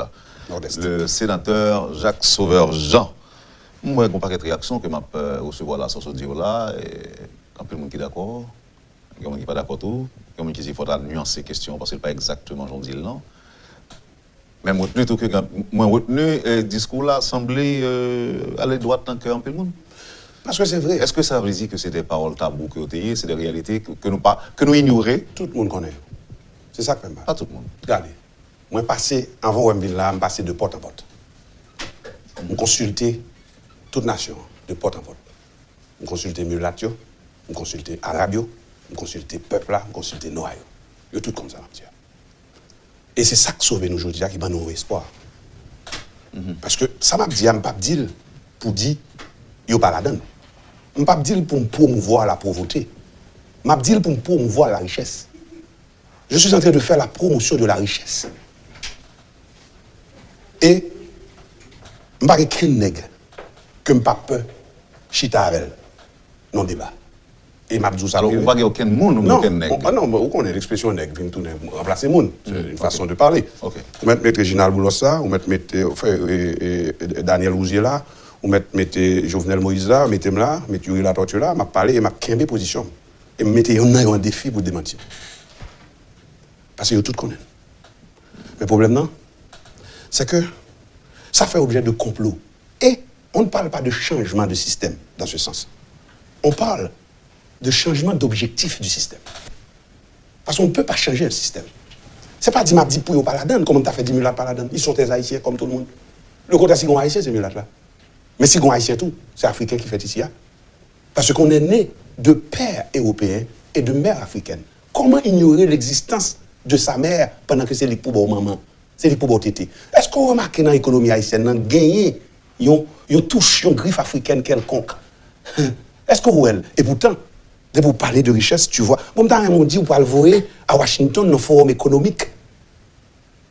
le sénateur Jacques Sauveur Jean. M wè gen yon pakèt reyaksyon ke m ap, euh, resevwa la, sa w sot di yo la, e anpil moun ki dakò, gen moun ki pa dakò tou, gen moun ki di fò w ta nyanse kesyon an paske l pa egzakteman jan w di l lan. Men m retni tou ke, mwen retni, eh, diskou w la sanble, eh, ale dwat nan kè anpil moun. Paske se vre. Èske sa vle di ke se de pawòl tabou ke yo te ye, se de reyalite ke, ke nou pa, ke nou inyore? Tout moun konnen yo. Se sa k fè m mal. Pa tout moun. Gade, mwen pase, anvan w wè m vin la a, m pase de pòt an pòt. M konsilte tout nasyon an, de pòt an pòt. M konsilte milat yo, m konsilte arab yo, m konsilte pèp la, m konsilte nwa yo. Yo tout konn sa m ap di a. E se sa k sove nou jodi a, ki ban nou yon espwa. Paske sa m ap di a, m p ap di l pou di yo pa ladan l. M p ap di l pou m pwomouvwa la pwovte. M ap di l pou m pwomouvwa la richès. Je suis en train de faire la promotion de la richesse. E m pa gen kenn nèg ke m pa pè chita avè l nan deba. E m ap di w sa. Alò, ou pa gen okenn moun, ou gen okenn nèg? Non, ou konnen, ekspresyon nèg vin tounen ranplase moun. C'est une façon de parler. Ou mèt met Reginald Boulos la, ou mèt met, eh, fè, eh, eh, Daniel Rouzier la, ou mèt met, eh, Jovenel Moïse la, mete m la, met Youri Latortue la, m ap pale e m ap kenbe pozisyon m. E m mete yonn nan yo an defi pou demanti m. Paske yo tout konnen. Men pwoblèm nan, c'est que ça fait objet de complot. Et on ne parle pas de changement de système dans ce sens. On parle de changement d'objectif du système. Parce qu'on ne peut pas changer un système. Se pa di m ap di pou yo pa ladann, kòman m ta fè di milat pa ladann? Ils sont des Haïtiens comme tout le monde. Le kontrè, si gon Ayisyen, se milat la. Men si gon Ayisyen tou, se Afriken ki fèt isi a. Parce qu'on est né de pères européens et de mères africaines. Kòman inyore legzistans de sa mère pandan ke se li k pou ba w manman, se li k pou ba w tete? Èske w remake nan ekonomi ayisyèn nan genyen yon, yon touch, yon grif afrikèn kèlkonk? Èske w wè l? Epoutan, depi w pale de richès, tu vois. Bon, m ta renmen w di w pral voye a Washington nan Forum Ekonomik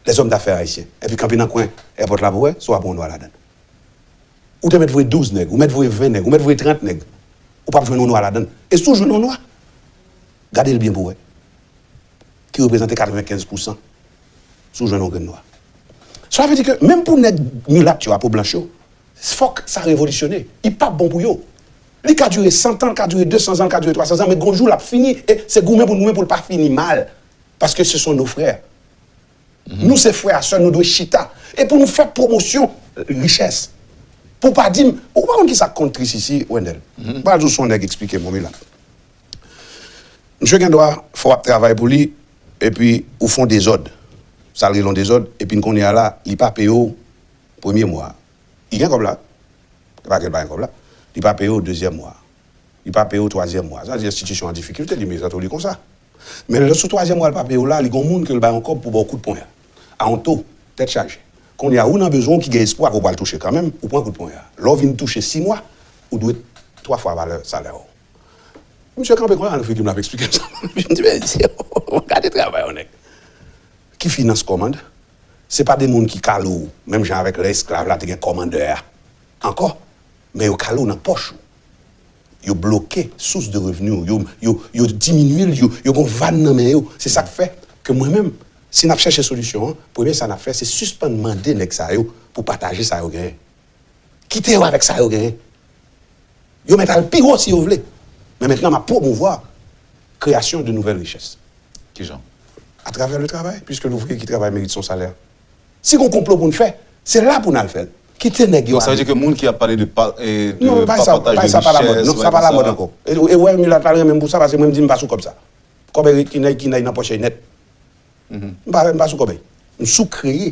Lèzòm Dafè Ayisyen. Epi kanpe nan kwen èpòt la pou wè si w ap wè yon nwa ladann. Ou te mèt voye douz nèg, ou mèt voye ven nèg, ou mèt voye trant nèg. Ou p ap jwenn yon nwa ladann. E si w jwenn yon nwa, gade l byen pou wè. Ki reprezante katrevenkenz pousan si w jwenn yon grenn nwa. Sa vle di ke menm pou nèg milat yo a, po blanch yo, fòk sa revolisyone. Li p ap bon pou yo. Li ka dire san tan, li ka dire de san zan, li ka dire twa san zan, men gon jou l ap fini. E se goumen pou n goumen pou l pa fini mal. Paske ce sont nos frères. Nou se frè a sè, nou dwe chita. E pou nou fè pwomosyon richès. Pou w pa di m, ou pa konn ki sa k konn tris isi, Wendell? M pral di w se yon nèg eksplike m, yon milat. Misye gen dwa fè w ap travay pou li, epi ou fè yon dezòd. Sa l rele yon dezòd, epi kounye a la, li pa peye w premye mwa. Li gen kòb la. Se pa ke l pa gen kòb la. Li pa peye w dezyèm mwa. Li pa peye w twazyèm mwa. Sa vle di enstitisyon an difikilte, li mezante w li konsa. Men lè sou twazyèm mwa l pa peye w la, li gen yon moun ke l bay yon kòb pou ba w kout ponya. A yon to, tèt chaje. Kounye a, ou nan bezwen, ou ki gen espwa ke w pral touche kanmenm, ou pran kout ponya. Lè w vin touche sis mwa, ou dwe twa fwa valè salè w. Misye kanpe konsa nan figi m, l ap eksplike m sa. M di, "Mesye, gade travay yon nèg." Ki finans kòmand? Se pa de moun ki kale w, menm jan avèk lè esklav la te gen kòmandè a. Ankò, men yo kale w nan pòch ou. Yo bloke sous de revni w, yo, yo, yo diminye l, yo, yo gon vàn nan men yo. Se sa k fè ke mwen menm, si n ap chèche solisyon an, premye sa n ap fè, se sispann mande nèg sa yo pou pataje sa yo genyen. Kite yo avèk sa yo genyen. Yo mèt al pi wo si yo vle. Men mentnan, m ap pwomouvwa kreyasyon de nouvèl richès. Kijan? Atravè le travay, puisque l'ouvrier qui travaille mérite son salaire. Si gon konplo pou n fè, se la pou n al fè l. Kite nèg yo ale. Donk, sa vle di ke moun ki ap pale de pa, e, de pa pataj de richès, non, sa pa lamòd ankò. E, e wè, milat la renmen m pou sa, paske mwen, m di m pa sou kòb sa. Kòb Erik Kinay, Kinay nan pòch li nèt. M pa, m pa sou kòb li. M sou kreye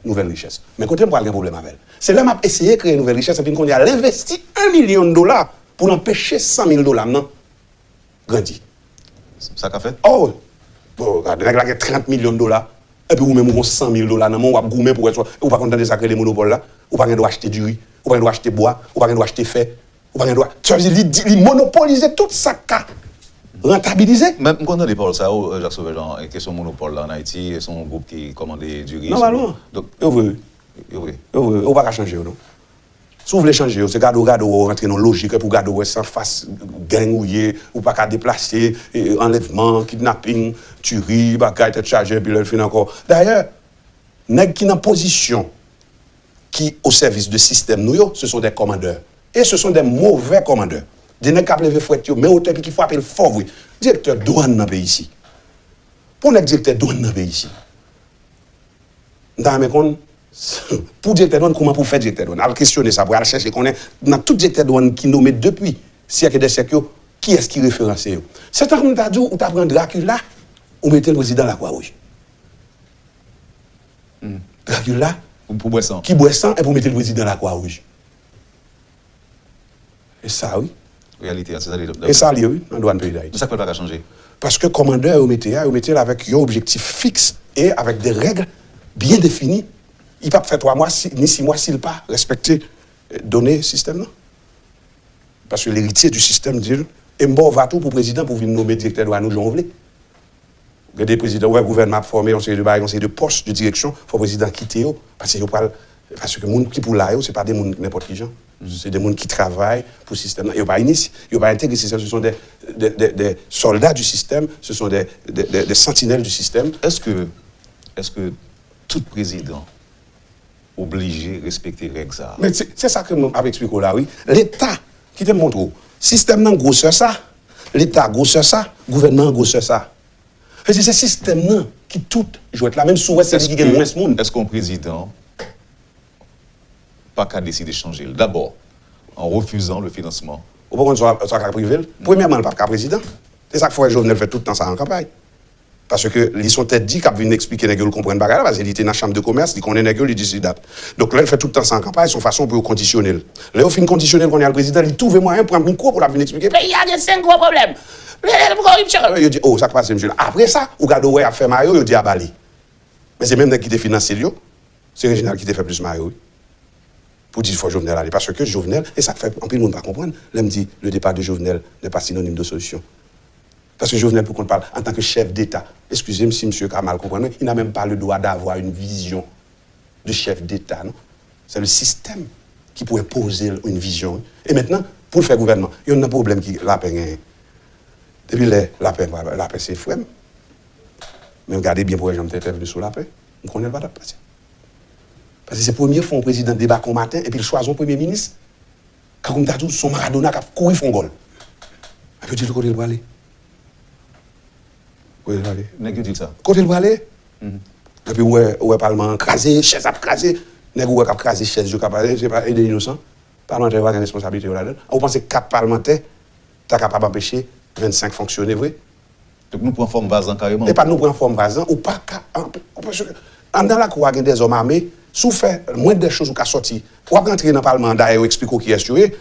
nouvèl richès. Men kote m pral gen pwoblèm avè l? Se lè m ap eseye kreye nouvèl richès, epi m kounye a l envesti yon milyon dola pou l anpeche san mil dola m nan grandi. Sa ka fèt? Oh, wi. Bon, gade, nèg la gen trant milyon dola, epi ou menm ou gon san mil dola nan men w, w ap goumen pou wè si w, ou pa konn tande sa k rele monopòl la? Ou pa gen dwa achte diri, ou pa gen dwa achte bwa, ou pa gen dwa achte fè, ou pa gen dwa. Sa vle di, li, di- li monopolize tout sa k ka rantabilize. Men m konn tande pawòl sa yo, Jacques Sauveur Jean, e kesyon monopòl la ann Ayiti, e se yon gwoup ki kòmande diri. Nòmalman. Donk, yo vre, wi. Yo vre. Yo vre, ou pa ka chanje yo, non. Si w vle chanje yo, se gade w, gade w, w rantre nan lojik, epi w gade w wè se anfas gang ou ye, ou pa ka deplase, e, anlèvman, kidnaping, tiri, bagay, tèt chaje, epi lè l fin ankò. Dayè, nèg ki nan pozisyon ki o sèvis de sistèm nou yo, ce sont des commandeurs. Et ce sont des mauvais commandeurs. De nèg k ap leve fwèt yo, men otè epi ki frape l fò vre. Direktè dwàn nan peyi isi. Pou nèg direktè dwàn nan peyi isi. M ta renmen konn, pou direktè dwàn, kòman pou fè direktè dwàn? Al kesyone sa, pou al chèche konnen nan tout direktè dwàn ki nome depi syèk e dè syèk yo, kiyès ki referanse yo? Se tankou m ta di w, ou ta pran Dracula, ou mete l prezidan Lakwa Wouj. Dracula, pou, pou bwè san, ki bwè san, epi ou mete l prezidan Lakwa Wouj. E sa, wi. Reyalite a, se sa li ye. E sa li ye, wi, nan dwàn peyi Dayiti. Men sa k fè l pa ka chanje? Paske kòmandè yo mete a, yo mete l avèk yon objektif fiks e avèk de règ byen defini. Li p ap fè twa mwa, si, ni sis mwa si l pa respekte, eh, done sistèm nan. Paske l'héritier du système di l, e m ba w va tou pou prezidan pou vin nome direktè dwàn ou jan w vle. Gen de prezidan, ou wè gouvènman ap fòme, yon seri de bagay, yon seri de pòs de direksyon, fò prezidan kite yo, paske yo pral, paske moun ki pou la yo, se pa de moun nenpòt ki jan. Se de moun ki travay pou sistèm nan. Yo pa inis-, yo pa entegre sistèm, ce sont des, des, des, des soldats du système, ce sont des, des, des, des sentinelles du système. Èske, èske tout prezidan oblije respekte règ sa a? Men se, se sa ke mwen ap eksplike w la, wi. Leta, kite m montre w. Sistèm nan gwosè sa, Leta gwosè sa, gouvènman an gwosè sa. Vle di se sistèm nan ki tout jwèt la, menm si w wè se li ki gen mwens moun. Èske yon prezidan pa ka deside chanje l? Dabò, en refusant le financement. Ou pa konn sa, sa ka prive l? Premyèman, l p ap ka prezidan. Se sa k fè w wè Jovenel fè tout tan sa an kanpay. Paske li se yon tèt di k ap vin eksplike nèg yo l konprann bagay la, paske li te nan chanm de komès, li konnen nèg yo, li di si dat. Donk, lè l fè tout tan sa an kanpay, se yon fason pou yo kondisyone l. Lè yo fin kondisyone l, kounye a l prezidan, li twouve mwayen pran mikwo pou l ap vin eksplike. Peyi a gen senk gwo pwoblèm. Koripsyon. Yo di, oh, sa k pase, mesye la? Apre sa, ou gade, ou wè y ap fè mayo, yo di aba li. Men se menm nèg ki te finanse l yo, se Reginald ki te fè plis mayo, wi. Pou di fò Jovenel ale. Paske Jovenel, e sa k fè anpil moun pa konprann, lè m di le départ de Jovenel n'est pas synonyme de solution. Paske Jovenel, pou kont pa l, antanke chèf deta, eskize m si misye ka mal konprann mwen, il n'a même pas le droit d'avoir une vision de chef d'État, non. C'est le système qui pourrait poser une vision. E mentnan, pou l fè gouvènman, yonn nan pwoblèm ki Lapen genyen. Depi lè Lapen, Lapen se frè m. Men gade byen pou wè jan m te entèvni sou Lapen. M konnen l pa t ap pase. Paske se premye fwa yon prezidan debake yon maten epi l chwazi yon premye minis. Kankou m ta di w, se yon Maradona k ap kouri fè yon gòl. Epi yo di l kote l prale. Kote l prale? Nèg yo di l sa. Kote l prale? Epi ou wè, ou wè palman an kraze, chèz ap kraze. Nèg ou wè k ap kraze chèz yo, k ap, se pa, e de inosan. Palmantè yo pa gen responsablite yo ladan. Ou panse kat palmantè ta kapab anpeche vennsenk fonksyone vre? Donk nou pran fòm vaz lan kareman. E pa nou pran fòm vaz lan, ou pa ka anpe-, ou pa, anndan lakou a gen dèzòm ame, si w fè mwens de choz ou ka sòti. W ap rantre nan palman an, dayè yo eksplike w kiyès yo ye.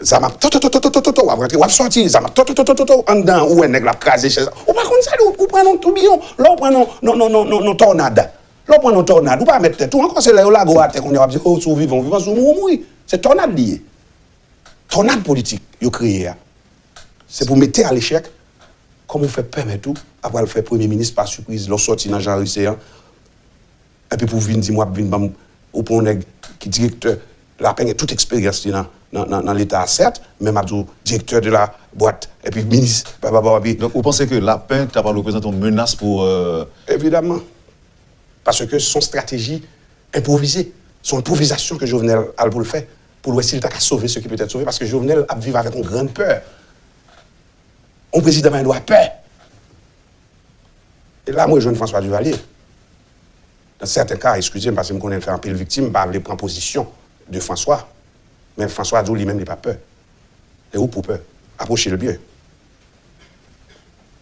Zam ap to, to, to, w ap rantre, w ap sòti, zam ap to, to, to, anndan, ou wè nèg la ap kraze chèz. Ou pa konn sa, ou, ou pran nan toubiyon, lè w pran nan, nan, nan, nan, nan, nan tònad. Lè w pran nan tònad, ou pa mèt tèt ou ankò, se lè yo lage w atè kounye a w ap di, oh, si w vivan, w vivan, si w mouri, w mouri. Se tònad li ye. Tònad politik yo kreye a, se pou mete a lechèk, kòman w fè pèmèt ou, apre al fè premye minis pa sipriz, lè w sòti nan Jean Ricé an, epi pou w vin di m w ap vin ban m, ou pran yon nèg ki direktè, Lapen gen tout eksperyans li nan, nan, nan, nan Leta a, sèt, men m ap di w, direktè de la bwat, epi minis, bababa, epi Donk, ou panse ke Lapen ta pral reprezante yon menas pou, euh, Evidaman. Paske se yon estrateji enpwovize. Se yon enpwovizasyon ke Jovenel al pou l fè, pou l wè si l ta ka sove ce qui peut être sauvé, paske Jovenel ap viv avèk yon grann pè. Yon prezidan pa gen dwa pè. E la, mwen jwenn François Duvalier. Nan sèten ka, eskize m, paske m konnen l fè anpil viktim, m pa vle pran pozisyon de François. Men François di w li menm li pa pè. E ou pou pè. Apwoche l byen.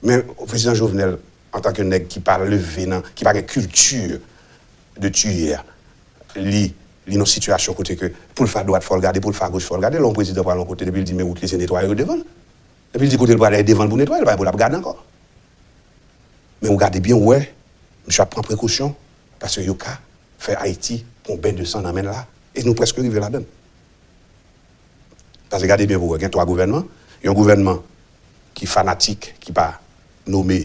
Men prezidan Jovenel, antanke nèg ki pa leve nan, ki pa gen kilti de tiye a, li, li nan sitiyasyon kote ke pou l fè adwat, fò l gade, pou l fè agoch, fò l gade. Lè yon prezidan pral yon kote, depi l di men wout li, se netwaye yo devan l. Depi l di kote l prale, devan l pou netwaye, l pa gen pou l ap gade ankò. Men ou gade byen, ou wè, misye ap pran prekosyon, paske yo ka fè Ayiti pran yon ben de san nan men l la, e nou prèske rive ladan l. Paske gade byen pou wè, gen twa gouvènman, yon gouvènman ki fanatik, ki pa nome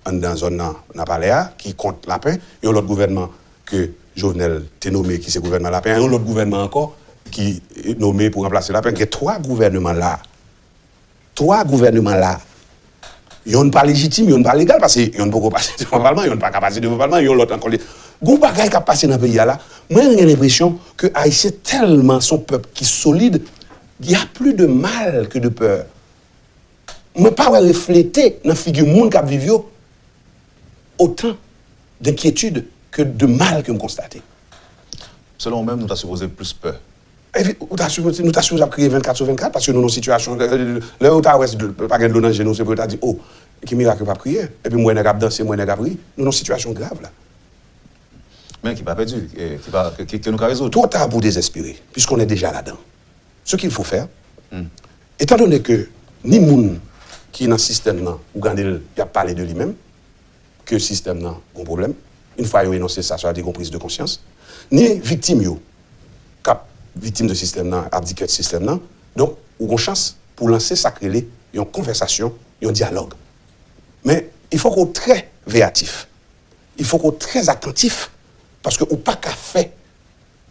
anndan zòn nan, nan palè a, ki kont Lapen, yon lòt gouvènman ke Jovenel te nome, ki se gouvènman Lapen, yon lòt gouvènman ankò ki nome pou ranplase Lapen. Gen twa gouvènman la. Twa gouvènman la. Yonn pa lejitim, yonn pa legal, paske yonn poko pase devan palman, yonn pa ka pase devan palman, yon lòt ankò li. Gon bagay k ap pase nan peyi a la, mwen gen lenpresyon ke Ayisyen tèlman se yon pèp ki solid, y a plus de mal que de peur. Mwen pa wè reflete nan figi moun k ap viv yo otan denkyetid ke de mal ke m konstate. Selon ou menm, nou ta sipoze plis pè. Epi, ou ta sipoze, nou ta sipoze ap kriye vennkat sou vennkat, paske nou nan sitiyasyon, lè, lè, lè yo ta wè si dlo, pa gen dlo nan je nou, se pou yo ta di, oh, ki mirak yo p ap kriye. Epi m wè nèg ap danse, m wè nèg ap ri. Nou nan sitiyasyon grav la. Men ki pa pèdi, eh, ki pa, ke, ke, ke nou ka rezoud. Trop tard pour désespérer, puisqu'on est déjà là-dedans. Ce qu'il faut faire, étant donné que ni moun ki nan sistèm nan, ou gade l, y ap pale de li menm, ke sistèm nan gon pwoblèm. Yon fwa yo enonse sa, sa vle di gon priz de konsyans. Ni viktim yo, k ap viktim de sistèm nan, ap di kèt sistèm nan. Donk, ou gon chans pou lanse sa k rele yon konvèsasyon, yon dyalòg. Men, il faut que w trè veyatif. Il faut que w trè atantif, paske ou pa ka fè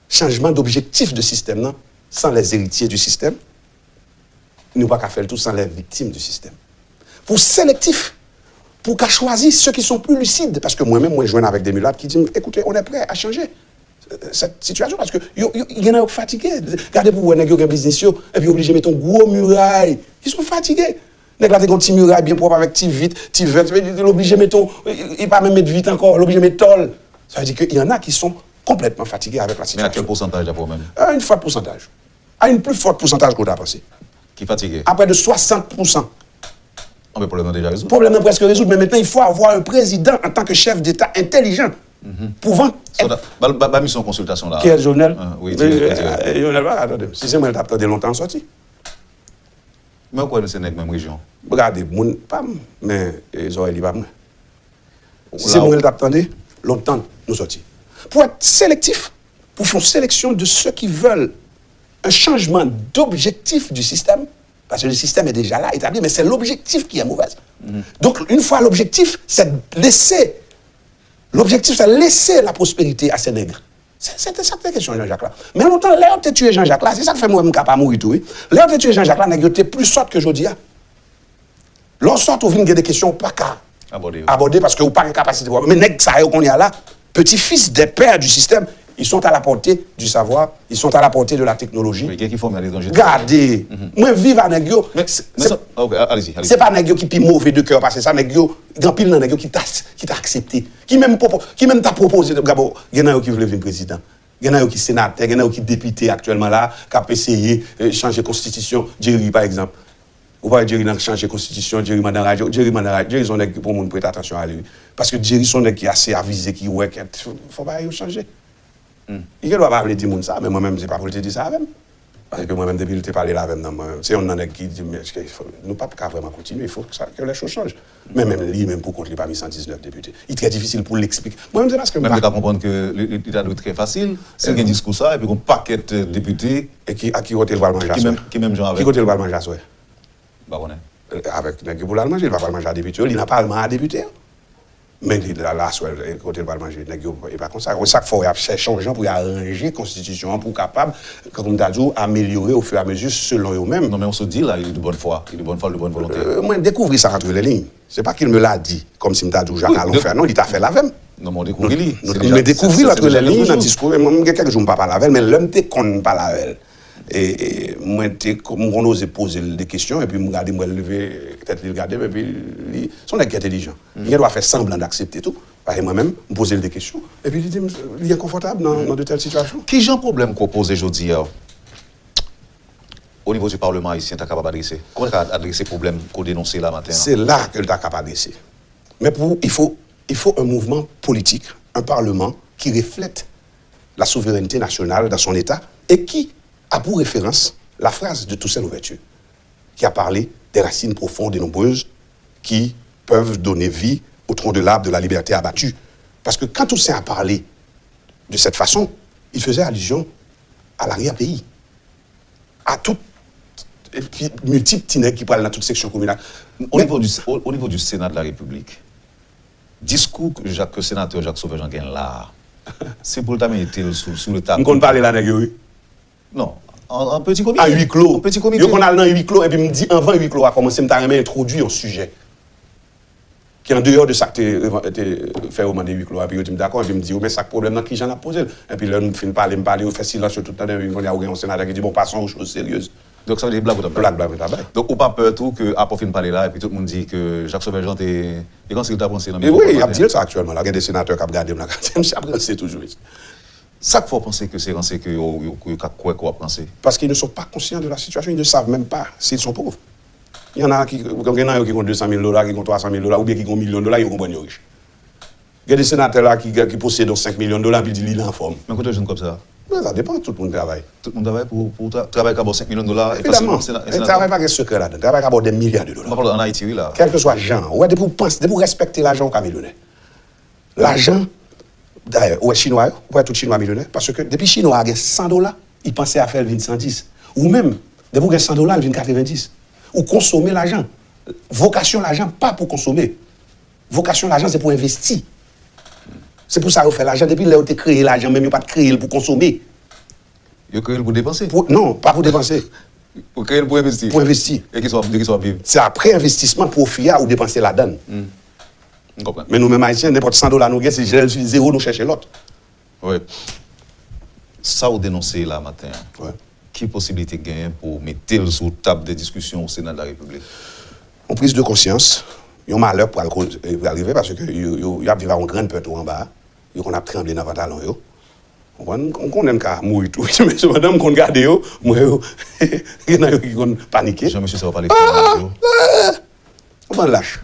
chanjman d'objectif de sistèm nan san les héritiers du système, ni w pa ka fè l tou san les victimes du système. Pou w selektif, pou w ka chwazi ceux qui sont plus lucides, paske mwen menm, mwen jwenn avèk de milat ki di m, écoutez, on est prêt à changer, euh, cette situation, paske yo, yo, gen nan yo k fatige. Gade pou w wè nèg yo gen biznis yo, epi yo oblije mete yon gwo miray. Ils sont fatigués. Nèg la te gen yon ti miray byen pwòp avèk ti vit, ti vèt, li oblije mete yon, li pa menm met vit ankò, li oblije met tòl. Ça veut dire que y en a qui sont complètement fatigués avec la situation. Men a kèl pousantaj, daprè w menm? Euh, une forte pourcentage. A une plus forte pourcentage ke w ta panse. Ki fatige? À près de soixante pour cent. Anben, pwoblèm nan deja rezoud. Pwoblèm nan prèske rezoud, men mentnan, il faut avoir un président en tant que chef d'État intelligent, pouvant être... Ba, ba, ba misyon konsiltasyon la. Kiyès, Jovenel? Wi, dirèk, dirèk. Jovenel pa ka tande m. Si se mwen, l t ap tande lontan sòti. Men ou kwè nou se nèg menm rejyon? Gade, moun pa m, men zòrèy li pa mwen. Si se mwen, l t ap tande lontan nou sòti. Pour être sélectif, pour faire une sélection de ceux qui veulent un changement d'objectif du système, parce que le système est déjà là, établi, mais c'est l'objectif qui est mauvais. Donc, une fois l'objectif, c'est de laisser, l'objectif, c'est de laisser la prospérité à ces nègres. Se te sa k te kesyon Jean Jacques la. Men lontan, lè yo te tiye Jean Jacques la, se sa k fè mwen menm m ka pa mouri tou, wi. Lè yo te tiye Jean Jacques la, nèg yo te pli sòt ke jodi a. Lè w sòt, ou vin gen de kesyon ou pa ka abòde, paske ou pa gen kapasite pou... Men nèg sa yo kounye a la, petit-fils des pères du système, ils sont à la portée du savoir, ils sont à la portée de la technologie. Gade, mwen viv a nèg yo. Se pa nèg yo ki pi move de kè pase sa, nèg yo, gen anpil nan nèg yo ki ta, ki ta aksepte, ki menm pwopo-, ki menm ta pwopoze, gabo, gen nan yo ki vle vin prezidan. Gen nan yo ki senatè, gen nan yo ki depite aktyèlman la, k ap eseye chanje konstitisyon. Jerry, pa egzanp. Ou pa wè Jerry nan chanje konstitisyon, Jerry mandan radyo, Jerry mandan radyo, Jerry se yon nèg pou moun prete atansyon a li, wi. Paske Jerry se yon nèg ki ase avize, ki wè ke fò bagay yo chanje. Li gen dwa pa vle di moun sa, men mwen menm, se pa pou l te di sa avè m. Paske mwen menm, depi l te pale l avè m nan, mwen menm, se yonn nan nèg ki di m, èske nou p ap ka vrèman kontinye, il faut que les choses changent. Men menm li menm pou kont li pami san diznèf depite. Li trè difisil pou l eksplike. Mwen menm, se paske m pa... Men m te ka konprann ke li, li, li ta dwe trè fasil, si l gen diskou sa, epi gon pakèt, euh, depite e ki, a ki kote l pral manje aswè? Ki menm, ki menm jan avè l. Ki kote l pral manje aswè? M pa konnen. Avèk nèg yo pou l al manje, li pa pral manje a depite yo, li nan palman a depite yo. Men li la, la aswè, kote l pral manje, nèg yo, e pa konsa. E sa k fè w y ap chèche yon jan pou y aranje konstitisyon an pou kapab, kankou m ta di w, amelyore au fur et à mesure selon yo menm. Non, men w sot di la, li de bonne foi, li de bonne foi, li de bonne volonté. Euh, mwen dekouvri sa entre les lignes. Se pa ke l me l'a dit, kòmsi m ta di w Jacques Alon fè, non, li ta fè l avè m. Non, men w dekouvri li. Mwen dekouvri l entre les lignes nan diskou, mwen gen kèk jou m pa pale avè l, men lè m te konn pale avè l, e, e, mwen te, m konn oze poze l de kesyon, epi m gade, m wè l leve tèt li, l gade m, epi li, se yon nèg ki entelijan. Li gen dwa fè sanblan d aksepte tou, paske mwen menm, m poze l de kesyon, epi li di m, li enkonfòtab nan, nan de tèl sitiyasyon. Ki jan pwoblèm ke w poze jodi a, o nivo di Palman ayisyen ta kapab adrese? Kòman ta ka adrese pwoblèm ke w denonse la maten an? Se la ke l ta kapab adrese. Men pou, il faut, il faut un mouvement politique, un parlement qui reflète la souveraineté nationale dans son État et qui a pour référence la phrase de Toussaint Louverture, qui a parlé des racines profondes et nombreuses qui peuvent donner vie au tronc de l'arbre de la liberté abattu. Parce que quand Toussaint a parlé de cette façon, il faisait allusion à l'arrière-pays, à tout, epi miltip ti nèg ki pral nan tout seksyon kominal. O nivo di, o, o nivo di Sena de la Repiblik, diskou ke Jacques, senatè Jacques Sauveur Jean gen la a, se pou l ta mete l sou, sou le tapi. M konn pale la nèg yo, wi. Non, an, an peti komite. A huis clos. An peti komite. Yo konn al nan huis clos, epi m di, anvan huis clos a kòmanse, m ta renmen entwodui yon sijè ki an deyò de sa k te, te fè yo mande huis clos a, epi yo di m dakò, epi m di yo, men sa k pwoblèm nan, kijan n ap poze l? Epi lè m fin pale, m pale, yo fè silans, yo tout tande, epi kounye a ou gen yon senatè ki di, bon, passons aux choses sérieuses. Donk, sa vle di blag ou t ap bay. Blag, blag mwen t ap bay. Donk, ou pa pè tou ke apre w fin pale la, epi tout moun di ke Jacques Sauveur Jean te, e kòmsi l t ap ranse nan mikwo. E wi, y ap di l sa aktyèlman la. Gen de senatè k ap gade m la, k ap di, misye ap ranse toujou. Sa k fè w panse ke se ranse ke yo, yo, yo ka kwè ke w ap ranse? Parce qu'ils ne sont pas conscients de la situation, ils ne savent même pas s'ils sont pauvres. Il y en a qui, gen nan yo ki gon de san mil dola, ki gon twa san mil dola, oubyen ki gon milyon dola, yo konprann yo rich. Gen de senatè la ki, ki posede yon senk milyon dola, epi di li, li anfòm. Men kote w jwenn kòb sa a? Men sa depann, tout moun travay. Tout moun travay pou, pou tra-, travay ka ba w senk milyon dola, e fasilman. Evidaman. Travay pa gen sekrè ladan. Travay ka ba w dè milya de dola. M ap pale ann Ayiti, wi, la. Kèlkeswa jan, ou wè, depi w panse, depi w respekte lajan, ou ka milyonè. Lajan, dayè, ou wè Chinwa yo, ou wè tout Chinwa milyonè, paske depi Chinwa a gen san dola, li panse a fè l vin san dis. Ou menm, depi w gen san dola, l vin katrevenndis. Ou konsome lajan. Vokasyon lajan pa pou konsome. Vokasyon lajan, se pou envesti. Se pou sa yo fè lajan. Depi lè yo te kreye lajan, menm yo pa t kreye l pou konsome. Yo kreye l pou depanse? Pou, non, pa pou depanse. Yo kreye l pou envesti? Pou envesti. E kisa w ap, de kisa w ap viv? Se apre envestisman, pwofi a, ou depanse ladan l. Hmm. M konprann. Men nou menm Ayisyen, nenpòt san dola nou gen, se zewo nou chèche lòt. Wi. Sa w denonse la maten an, wi, ki posiblite k genyen pou w mete l sou tab de diskisyon o Sena de la Repiblik? Yon priz de konsyans, yon malè pral koz-, pral rive, paske yo, yo, y ap viv ak yon grenn pè tou anba a. Yo konn ap tranble nan pantalon yo. Konprann? M konnen m ka mouri tou, men sepandan, m konn gade yo, m wè yo, gen nan yo ki konn panike. Jan mesye sa yo pale fò nan radyo. Ah! Bann lach.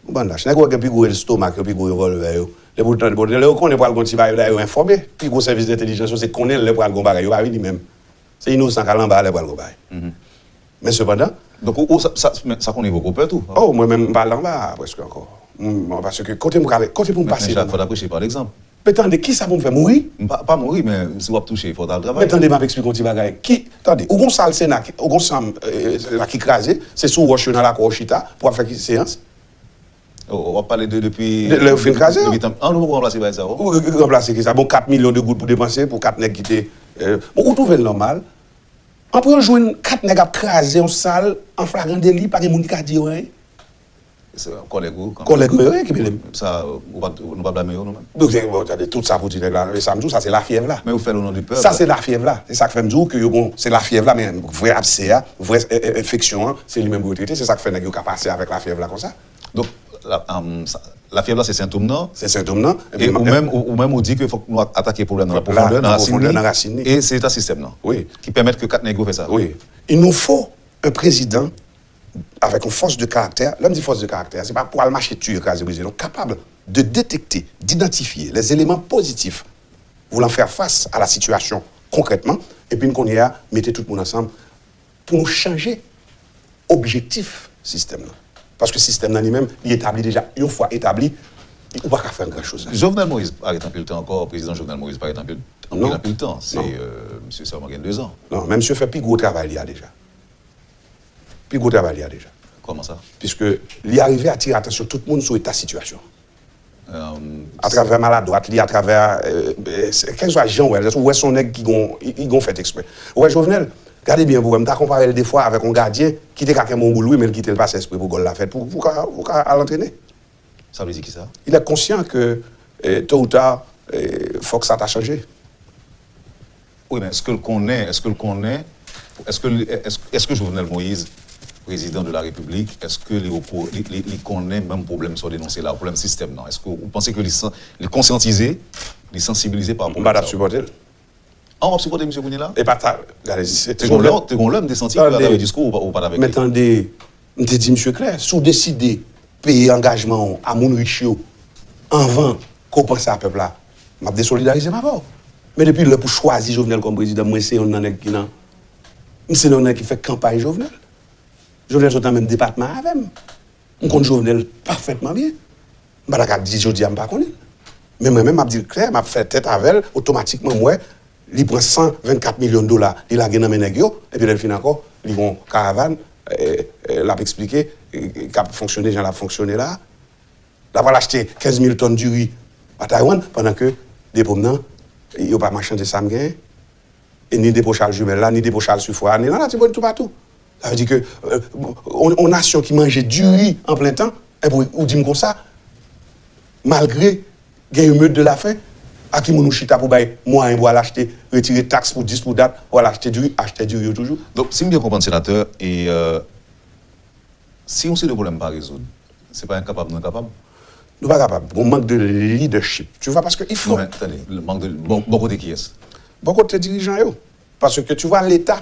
Yon bann lach. Nèg yo gen pi gwo estomak yo, pi gwo revòlvè yo. Depi w tande, bon, lè yo konnen pral gon ti bagay, yo enfòme. Pi gwo sèvis dentèlijans yo, se konnen lè pral gon bagay, yo pa vini menm. Se inosan k al anba lè pral gon bagay. Men sepandan, Donk, ou, ou, sa, sa, men sa konn evoke w pè tou. Oh, mwen menm, m pa al anba a, prèske ankò. M, bon, paske kote m ka, kote pou m pase pou mwen? Fò w ta preche pa legzanp. Men tande, kisa pou m fè, mouri? M pa, pa mouri, men si w ap touche, fò w ta al travay. Men tande, m ap eksplike yon ti bagay. Ki, tande, ou gon sal Sena, ki- ou gon chanm, eh, Sena ki kraze, se sou wòch yo nan lakò w chita, pou w ap fè ki seyans? Oh, w ap pale de depi De- lè yo fin kraze yo. Depi tan, an, nou poko ranplase bagay sa yo. Ou ranplase ki sa? Bon, kat milyon de goud pou depanse, pou kat nèg ki te, eh, bon, ou twouve l nòmal? An pou yo jwenn kat nèg ap kraze yon sal an flagran deli, pa gen moun ki ka di yo anyen. Se kòlèg ou, kanmenm. Kòlèg mwen yo ye ki mele m. Sa, ou pa, nou pa blame yo, nou menm. Donk, se, bon, tande, tout sa pou di nèg la, e sa m di w, sa se lafyèv la. Men yo fè l o non de pèp. Sa se lafyèv la. Se sa k fè m di w ke yo gon, se lafyèv la, men vrè absè a, vrè, eh, eh, enfeksyon an, se li menm pou yo trete. Se sa k fè nèg yo ka pase avèk lafyèv la konsa. Donk, la, um, sa, lafyèv la se sentòm nan. Se sentòm nan. E ou menm, ou, ou menm ou di ke fòk nou atake pwoblèm nan an pwofondè, nan rasin li. E se eta sistèm nan. Wi. Ki pèmèt ke kat nèg yo fè sa. Wi. Il nous faut un président avec une force de caractère. Lè m di fòs de karaktè, se pa pou al mache tiye, kraze, brize, non. Kapab de détecter, d'identifier les éléments positifs voulant faire face à la situation concrètement, epi n kounye a mete tout moun ansanm pou nou chanje objektif sistèm nan. Paske sistèm nan li menm, li etabli deja. Yon fwa etabli, ou pa ka fè gran choz la. Jovenel Moïse pa ret anpil tan ankò, prezidan Jovenel Moïse pa ret anpil, anpil, anpil tan. Se, euh, misye sèlman gen dezan. Non, men misye fè pi gwo travay li a deja. Pi gwo travay li a deja. Kòman sa? Piske li arive atire atansyon tout moun sou eta sitiyasyon. Atravè maladwat li, atravè, eh, eh, kèlkeswa jan w wè l, ou wè se yon nèg ki gon, ki gon fèt eksprè. Ou wè Jovenel, gade byen pou wè, m ta konpare l defwa avèk yon gadyen ki te ka kenbe yon boul wi, men l kite l pase espre pou gòl la fèt, pou, pou ka, pou ka al antrene. Sa vle di kisa? Il est conscient que, eh, tôt ou tard, eh, fòk sa ta chanje. Wi, men èske l konnen, èske l konnen, èske, èske, èske Jovenel Moïse, prezidan de la Repiblik, èske li, li, li, li konnen menm pwoblèm sa w denonse la, pwoblèm sistèm nan? Èske ou panse ke li, li konsyantize, li sansibilize pa pwoblèm sa yo? M pa t ap sipòte l. An, w ap sipòte misye kounye la? E pa ta, gade, se, te gon lè, te gon lè m te santi ke atravè diskou ou pa t avèk li. Men tande, m te di misye klè, si w deside peye angajman w a moun rich yo anvan ke w panse a pèp la, m ap desolidarize m avè w. Men depi lè pou chwazi Jovenel kòm prezidan, mwen se yonn nan nèg ki nan, m se yonn nan nèg ki fè kanpay Jovenel. Jovenel sot nan menm depatman avè m. M konn Jovenel pafètman byen. M pa ta ka di jodi a m pa konnen l. Men mwen menm, m ap di l klè, m ap fè tèt avè l, otomatikman m wè li pran san vennkat milyon dola, li lage nan men nèg yo, epi lè l fin ankò, li gon karavàn, eh, eh, l ap eksplike, eh, k ap fonksyone jan l ap fonksyone la. L ap al achte kenz mil tòn diri a Taiwan, pandan ke depo m nan, yo pa machande sa m genyen. E ni depo Charles Jumelle la, ni depo Charles Suffren, ni nan Latibonit toupatou. Sa vle di ke, euh, yon, yon nasyon ki manje diri an plen tan, epi ou, ou di m konsa, malgre gen emeute de la faim, a ki moun ou chita pou bay mwayen pou al achte, retire taks pou dis pou dat, pou al achte diri, achte diri yo toujou? Donk, si m byen konprann, senatè, e, euh, si yon seri de pwoblèm pa rezoud, se pa enkapab nou enkapab? Nou pa kapab. Gon mank de leadership. Tu vois, parce que il faut... Non, men, tande, mank de, bò, bò kote kiyès? Bò kote dirijan yo. Parce que, tu vois, Leta...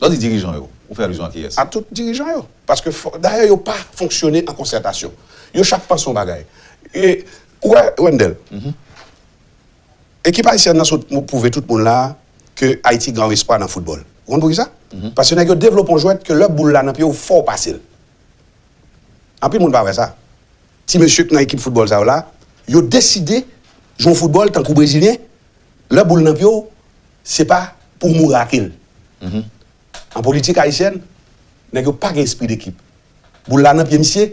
Lè w di dirijan yo, ou fè alizyon a kiyès? A tout dirijan yo. Paske, dayè, yo pa fonksyone an konsètasyon. Yo chak panse yon bagay. E, ou wè, Wendell, ekip ayisyèn nan sot pwouve tout moun la ke Ayiti gen yon espwa nan foutbòl. Ou konn poukisa? Paske nèg yo devlope yon jwèt ke lè boul la nan pye w, fò w pase l. Anpil moun pa wè sa. Ti mesye k nan ekip foutbòl sa yo la, yo deside jwe yon foutbòl tankou brezilyen, lè boul nan pye w, se pa pou w mouri ak l. An politik ayisyèn, nèg yo pa gen espri dekip. Boul la nan pye misye,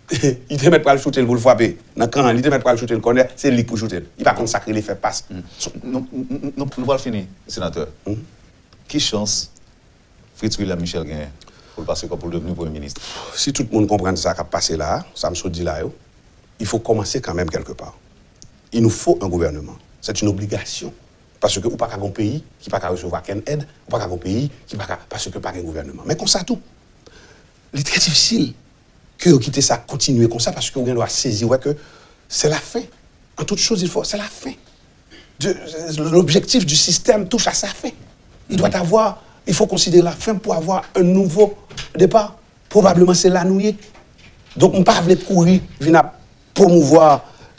li te mèt pral choute l pou l frape nan kan an, li te mèt pral choute l kònè, se li k pou choute l. Li pa konn sa k rele fè pas. Nou, nou, nou, nou pral fini, senatè. Ki chans Fritz William Michel genyen pou l pase kòm, pou l devni premye minis? Si tout moun konprann sa k ap pase la a, sa m sot di la yo, il faut commencer quand même quelque part. Il nous faut un gouvernement. C'est une obligation. Paske ou pa ka gon peyi ki pa ka resevwa kenn èd, ou pa ka gon peyi ki pa ka, paske pa gen gouvèneman. Men konsa tou, li trè difisil ke yo kite sa kontinye konsa, paske ou gen dwa sezi wè ke c'est la fin. En toute chose, il faut, c'est la fin. De, l'objectif du système touche à sa fin. Il doit avoir, il faut considérer la fin pour avoir un nouveau départ. Probablement, c'est là nou ye. Donk, m pa vle kouri vin ap promouvwa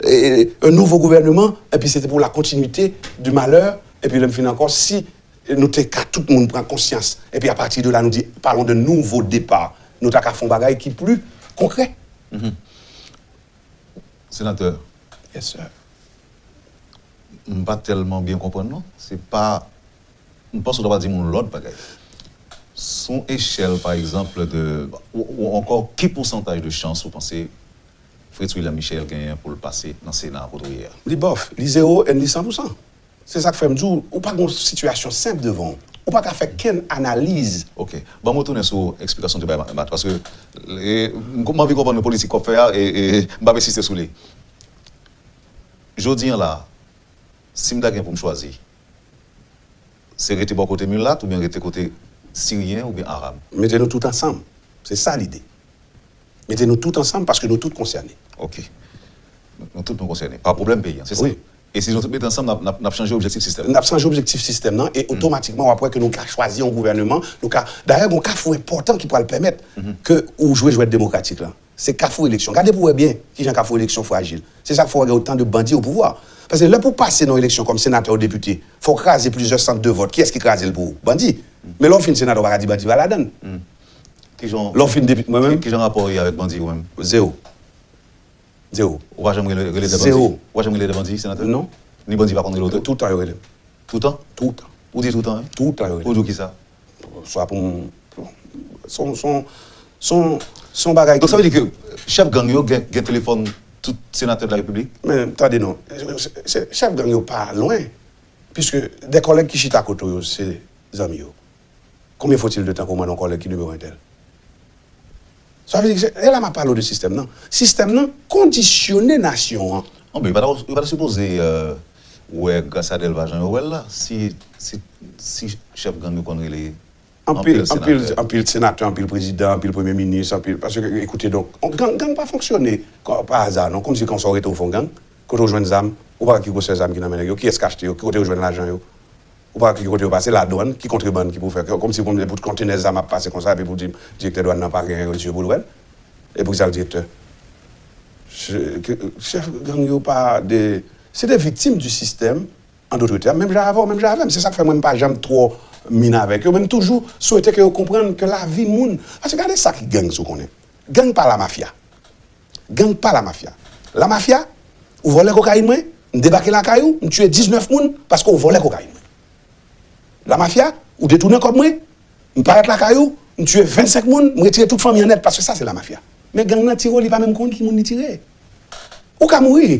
eh, un nouveau gouvernement, epi se te pou la continuité du malheur, epi lè m fin ankò, si nou te ka tout moun pran konsyans, epi à partir de là nou di, parlons de nouveau départ, nou ta ka fè yon bagay ki pli konkrè. Senatè, Yes, sir. M pa tèlman byen konprann non. Se pa, m panse w ta pral di m yon lòt bagay. Sou yon echèl, pa egzanp, de, ou, ou ankò, ki pousantaj de chans ou panse Fritz William Michel genyen pou l pase nan Sena kote w ye a? Li bòf, li zewo and li san pou san. Se sa k fè m di w, ou pa gen yon sitiyasyon senp devan w. Ou pa ka fè kenn analiz. Ok. Ban m retounen sou eksplikasyon w te bay Mat, paske e, m m anvi konprann politik w ap fè a, e, e m p ap ensiste sou li. Jodi an la, si m ta gen pou m chwazi, se rete bò kote milat oubyen rete kote siryen oubyen arab? Mete nou tout ansanm. Se sa lide. Mete nou tout ansanm paske nou tout konsène. Ok. Nou tout nou konsène pa pwoblèm peyi an, se sa? Wi. E si nou tout mete ansanm, n ap, n ap, n ap chanje objektif sistèm? N ap chanje objektif sistèm nan e otomatikman w ap wè ke nou ka chwazi yon gouvènman, nou ka, dayè, gon kafou enpòtan ki pral pèmèt ke ou jwe jwèt demokratik lan. Se kafou eleksyon. Gade pou wè byen kijan kafou eleksyon frajil. Se sa k fè w wè gen otan de bandi o pouvwa. Paske lè pou w pase nan yon eleksyon kòm senatè ou depite, fò w kraze plizyè sant de vòt. Kiyès ki kraze l pou ou? Bandi. Men lè w fin senatè, ou pa ka di bandi pa ladan l. Kijan, Lè w fin depite, mwen menm, kijan rapò w ye avèk bandi ou menm? Zewo. Zewo. Ou pa janm rele, rele de bandi? Zewo. Ou pa janm rele de bandi, senatè? Non. Ni bandi pa konn rele w tou? Toutan yo rele m. Toutan? Toutan. Ou di toutan, wi? Toutan yo rele Ou m. di w kisa? Swa pou m. Se yon, se yon, se yon, se yon bagay Donk ki sa vle di ke chèf gang yo gen, gen telefòn tout senatè de la repiblik? Men, tande non. Se, se, chèf gang yo pa lwen. Piske de kòlèg ki chita kote yo, se zanmi yo. Combien faut-il de temps pou w mande yon kòlèg ki nimewo entèl? Sa vle di ke se, e la m ap pale w de sistèm nan. Sistèm nan kondisyone nasyon an. Non, men yo pa ta, yo pa ta sipoze euh, wè Gracia Delva jan yo wè l la. Si, si, si chèf gang yo konn rele Anpil, anpil anpil, senatè. Anpil senatè, anpil prezidan, anpil premye minis, anpil, paske, ekoute, donk, on gang, gang pa fonksyone pa aza, non, kòmsi konsa w rete w fè yon gang, kote w jwenn zam, ou pa wè ki gwosè zam ki nan men nèg yo, kiyès ki achte yo, ki kote yo jwenn lajan yo, ou pa wè ki kote yo pase, ladwann, ki kontrebann ki pou fè, kòmsi pou, pou kontenè zam ap pase konsa, epi pou di direktè dwann nan pa gen retiré pou l wè l, e poukisa l direktè? Chèf gang yo pa de, se de viktim di sistèm, an dòt tèm, menm jan avè w, menm jan avè m. Se sa k fè mwen m pa janm twò min avèk yo, men m toujou swete ke yo konprann ke lavi moun. Paske gade sa ki gang, si w konnen. Gang pa lamafya. Gang pa lamafya. Lamafya, ou vòlè kokayin mwen, m debake lakay ou, m tiye diznèf moun paske w vòlè kokayin mwen. Lamafya, ou detounen kòb mwen, m parèt lakay ou, m tiye vennsenk moun, m retire tout fanmi an nèt, paske sa se lamafya. Men gang nan tire w, li pa menm konn ki moun li tire. Ou ka mouri.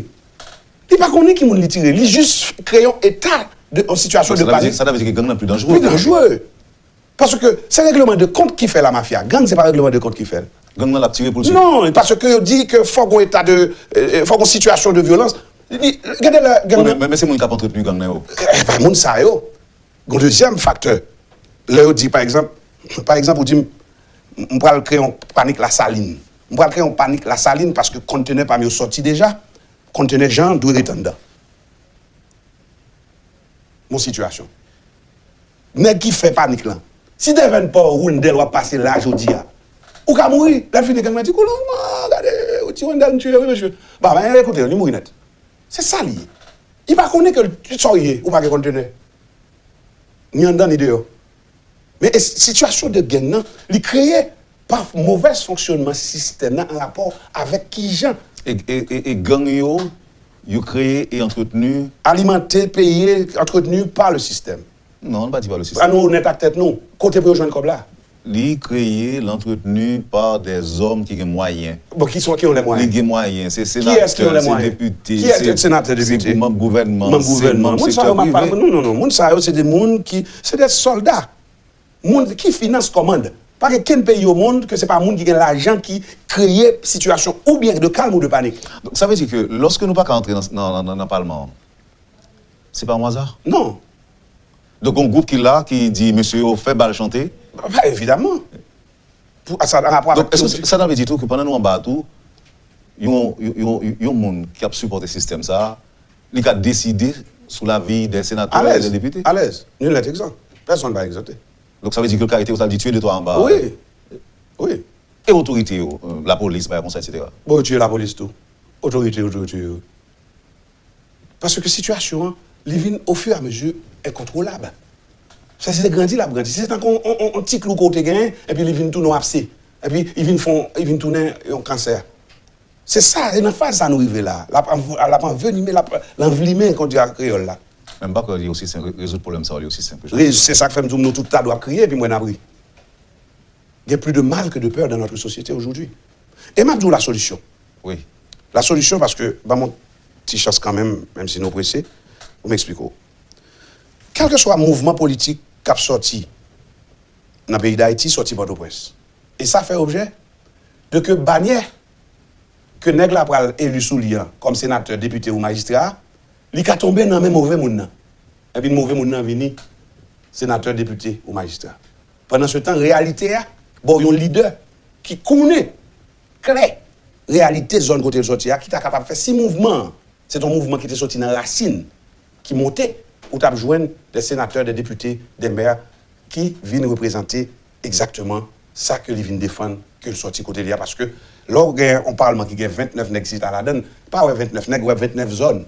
Li pa konnen ki moun li tire. Li jis kreye yon eta de yon sitiyasyon de panik. Sa ta vle di ke gang nan pli danjere. Pli danjere. Paske se règleman de kont ki fè lamafya. Gang, se pa règleman de kont ki fè l. Gang nan l ap tire pou l tire. Non, paske yo di ke fòk yon eta de, euh, fòk yon sitiyasyon de vyolans. Li, gade la, gang Men, nan. men, men se moun k ap antreteni gang nan yo. E pa moun sa yo. Gon dezyèm faktè. Lè yo di, pa egzanp, pa egzanp, ou di m, m pral kreye yon panik Lasalin. M pral kreye yon panik Lasalin paske kontenè pa m yo sòti deja. Kontenè jan dwe ret anndan. Bon sitiyasyon. Nèg ki fè panik lan. Si Devèn pa w Wendèl w ap pase la jodi a, ou ka mouri. Lè l fini gang nan di, koulon, gade, ti Wendèl m tiye, wi, mesye. Ba, men, ekoute, li mouri nèt. Se sa li ye. Li pa konnen ke l, sa w ye, ou pa gen kontenè. Ni anndan, ni deyò. Men e, sitiyasyon de gang nan, li kreye pa movèz fonksyonman sistèm nan an rapò avèk kijan. E, e, e, e gang yo, yo kreye e antreteni. Alimante, peye, antreteni pa le sistèm. Non, nou pa di pa le An sistèm. nou onèt ak tèt nou. Kote pou yo jwenn kòb la? Li kreye, l antreteni pa dèzòm ki gen mwayen. Bon, ki son ki yon lè Li mwayen? gen mwayen, se Kiyès ki yon lè senatè, se mwayen? depite, Kiyès se, ki senatè, depite? Se manm gouvènman, Manm se gouvènman. manm Moun sa sektè yo m ap pale, prive. Non, non, non. Moun sa yo se de moun ki, se de sòlda. Moun ki finans kòmand. Pa gen kenn peyi o mond ke se pa moun ki gen lajan ki kreye sitiyasyon oubyen de kalm ou de panik. Donk, sa vle di ke lòske nou pa ka antre nan, nan, nan, nan palman an, se pa yon aza? Non. Donk, yon gwoup ki la, ki di, mesye yo, fè bal chante. Pa evidaman. Pou, sa, an rapò avèk Donk, èske sa ta vle di tou ke pandan nou anba a tou, yon, yon, yon, yon moun ki ap sipòte sistèm sa a, li ka deside sou lavi de senatè, Alèz, de depite? Alèz. Nul n'est exempt. Pèsonn pa egzante. Donk, sa vle di ke l ka rete, ou ta di, tire de twa anba a? Wi. Wi. E otorite yo, euh, lapolis, bagay konsa, etsetera. Bon, yo tiye lapolis tou. Otorite, otorite yo. Paske sitiyasyon an, li vin ofiramezu enkontwolab. Sa se grandi l ap grandi. Se tankou yon, yon, yon ti klou ke w te genyen, epi li vin tounen yon abse. Epi li vin fè yon, li vin tounen yon kansè. Se sa, e nan faz sa nou rive la. L ap anv-, l ap anvenime, l ap, l anvlimen, kon di a kreyòl la. Men m pa kwè li osi senp, rezoud pwoblèm sa yo, li osi senp ke sa. Se sa k fè m di w nou tout ta dwe ap kriye, epi m wè n ap ri. Il y a plus de mal que de peur dans notre société aujourd'hui. E m ap di w la solisyon. Wi. La solisyon, paske, ban m yon ti chans kanmenm, menm si nou prese, pou m eksplike w. Kèlkeswa mouvman politik k ap sòti nan peyi Dayiti, sòti Pòtoprens. E sa fè objè de ke banyè ke nèg la pral eli sou li an kòm senatè, depite ou majistra, li ka tonbe nan men move moun nan. Epi move moun nan vini senatè, depite ou majistra. Pandansetan, reyalite a, ba w yon lidè ki konnen klè reyalite zòn kote l sòti a, ki ta kapab fè si mouvman an se te yon mouvman ki te sòti nan rasin, ki monte, ou t ap jwenn de senatè, de depite, de mè ki vin reprezante egzakteman sa ke li vin defann, ke l sòti kote li a. Paske lè w gen yon palman ki gen vennèf nèg chita ladan l, pa wè vennèf nèg, wè vennèf zòn.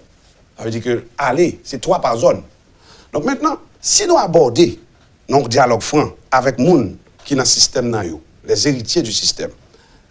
Sa vle di ke ale, se twa pa zòn. Donk mentnan, si nou abòde nan yon dyalòg fran avèk moun ki nan sistèm nan yo, les héritiers du système,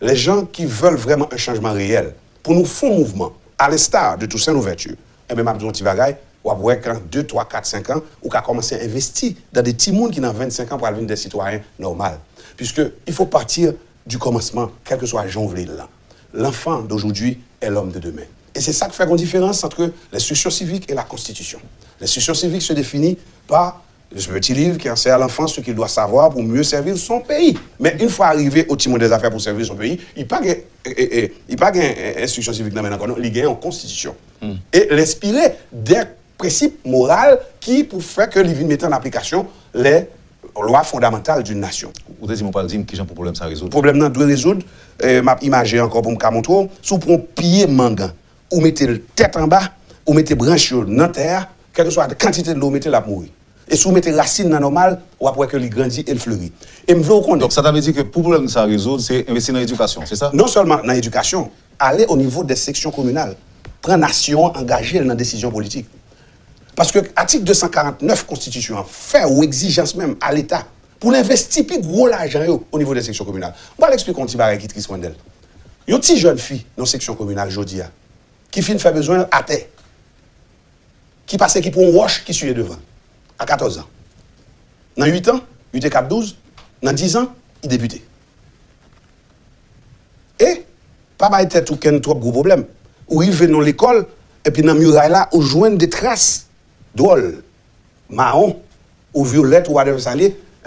les gens qui veulent vraiment un changement réel, pou nou fè yon mouvman, à l'instar de Toussaint Louverture, enben, m ap di w yon ti bagay, w ap wè ke an de, twa, kat, senk an, ou ka kòmanse envesti dans des timoun ki nan vennsenk an pral vin de sitwayen nòmal. Puisque il faut partir du commencement, kèlkeswa jan w vle l lan. L'enfant d'aujourd'hui est l'homme de demain. E se sa k fè gon diferans entre l'instruction civique et la constitution. L'instruction civique se définit par ce petit livre qui enseigne à l'enfant ce qu'il doit savoir pour mieux servir son pays. Men une fois arrivé au timoun des affaires pour servir son pays, li pa gen, e, e, e, li pa gen, e, enstriksyon sivik nan men l ankò, non, li gen yon konstitisyon. E l enspire de prensip moral ki pou fè ke li vin mete an aplikasyon les lois fondamentales d'une nation. Ou te di m ou pral di m kijan pou pwoblèm sa rezoud. Pwoblèm nan dwe rezoud, e, m ap imaje ankò pou m ka montre w, si w pran yon pye mang, ou mete l tèt anba, ou mete branch yo nan tè a, kèlkeswa kantite dlo w mete, l ap mouri. E si w mete rasin nan nòmal, w ap wè ke li grandi e l fleri. E m vle w konnen. Donk, sa ta vle di ke pou pwoblèm sa rezoud, se envesti nan edikasyon, se sa? Non sèlman nan edikasyon, ale o nivo de seksyon kominal. Pran nasyon an, angaje l nan desizyon politik. Paske atik de san karant nèf konstitisyon an fè yon egzijans menm a Leta pou l envesti pi gwo lajan yo o nivo de seksyon kominal. M pral eksplike w yon ti bagay ki tris, Wendell. Yon ti jèn fi nan seksyon kominal jodi a, ki fin fè bezwen l atè, ki pase, ki pran yon wòch, ki siye devan l a katòz an. Nan uit an, uit e kat, douz, nan diz an, li depite. E pa bay tèt ou kenn twòp gwo pwoblèm. Ou rive nan lekòl, epi nan miray la, ou jwenn de tras dwòl, mawon, ou vyolèt, ou whatever sa l ye,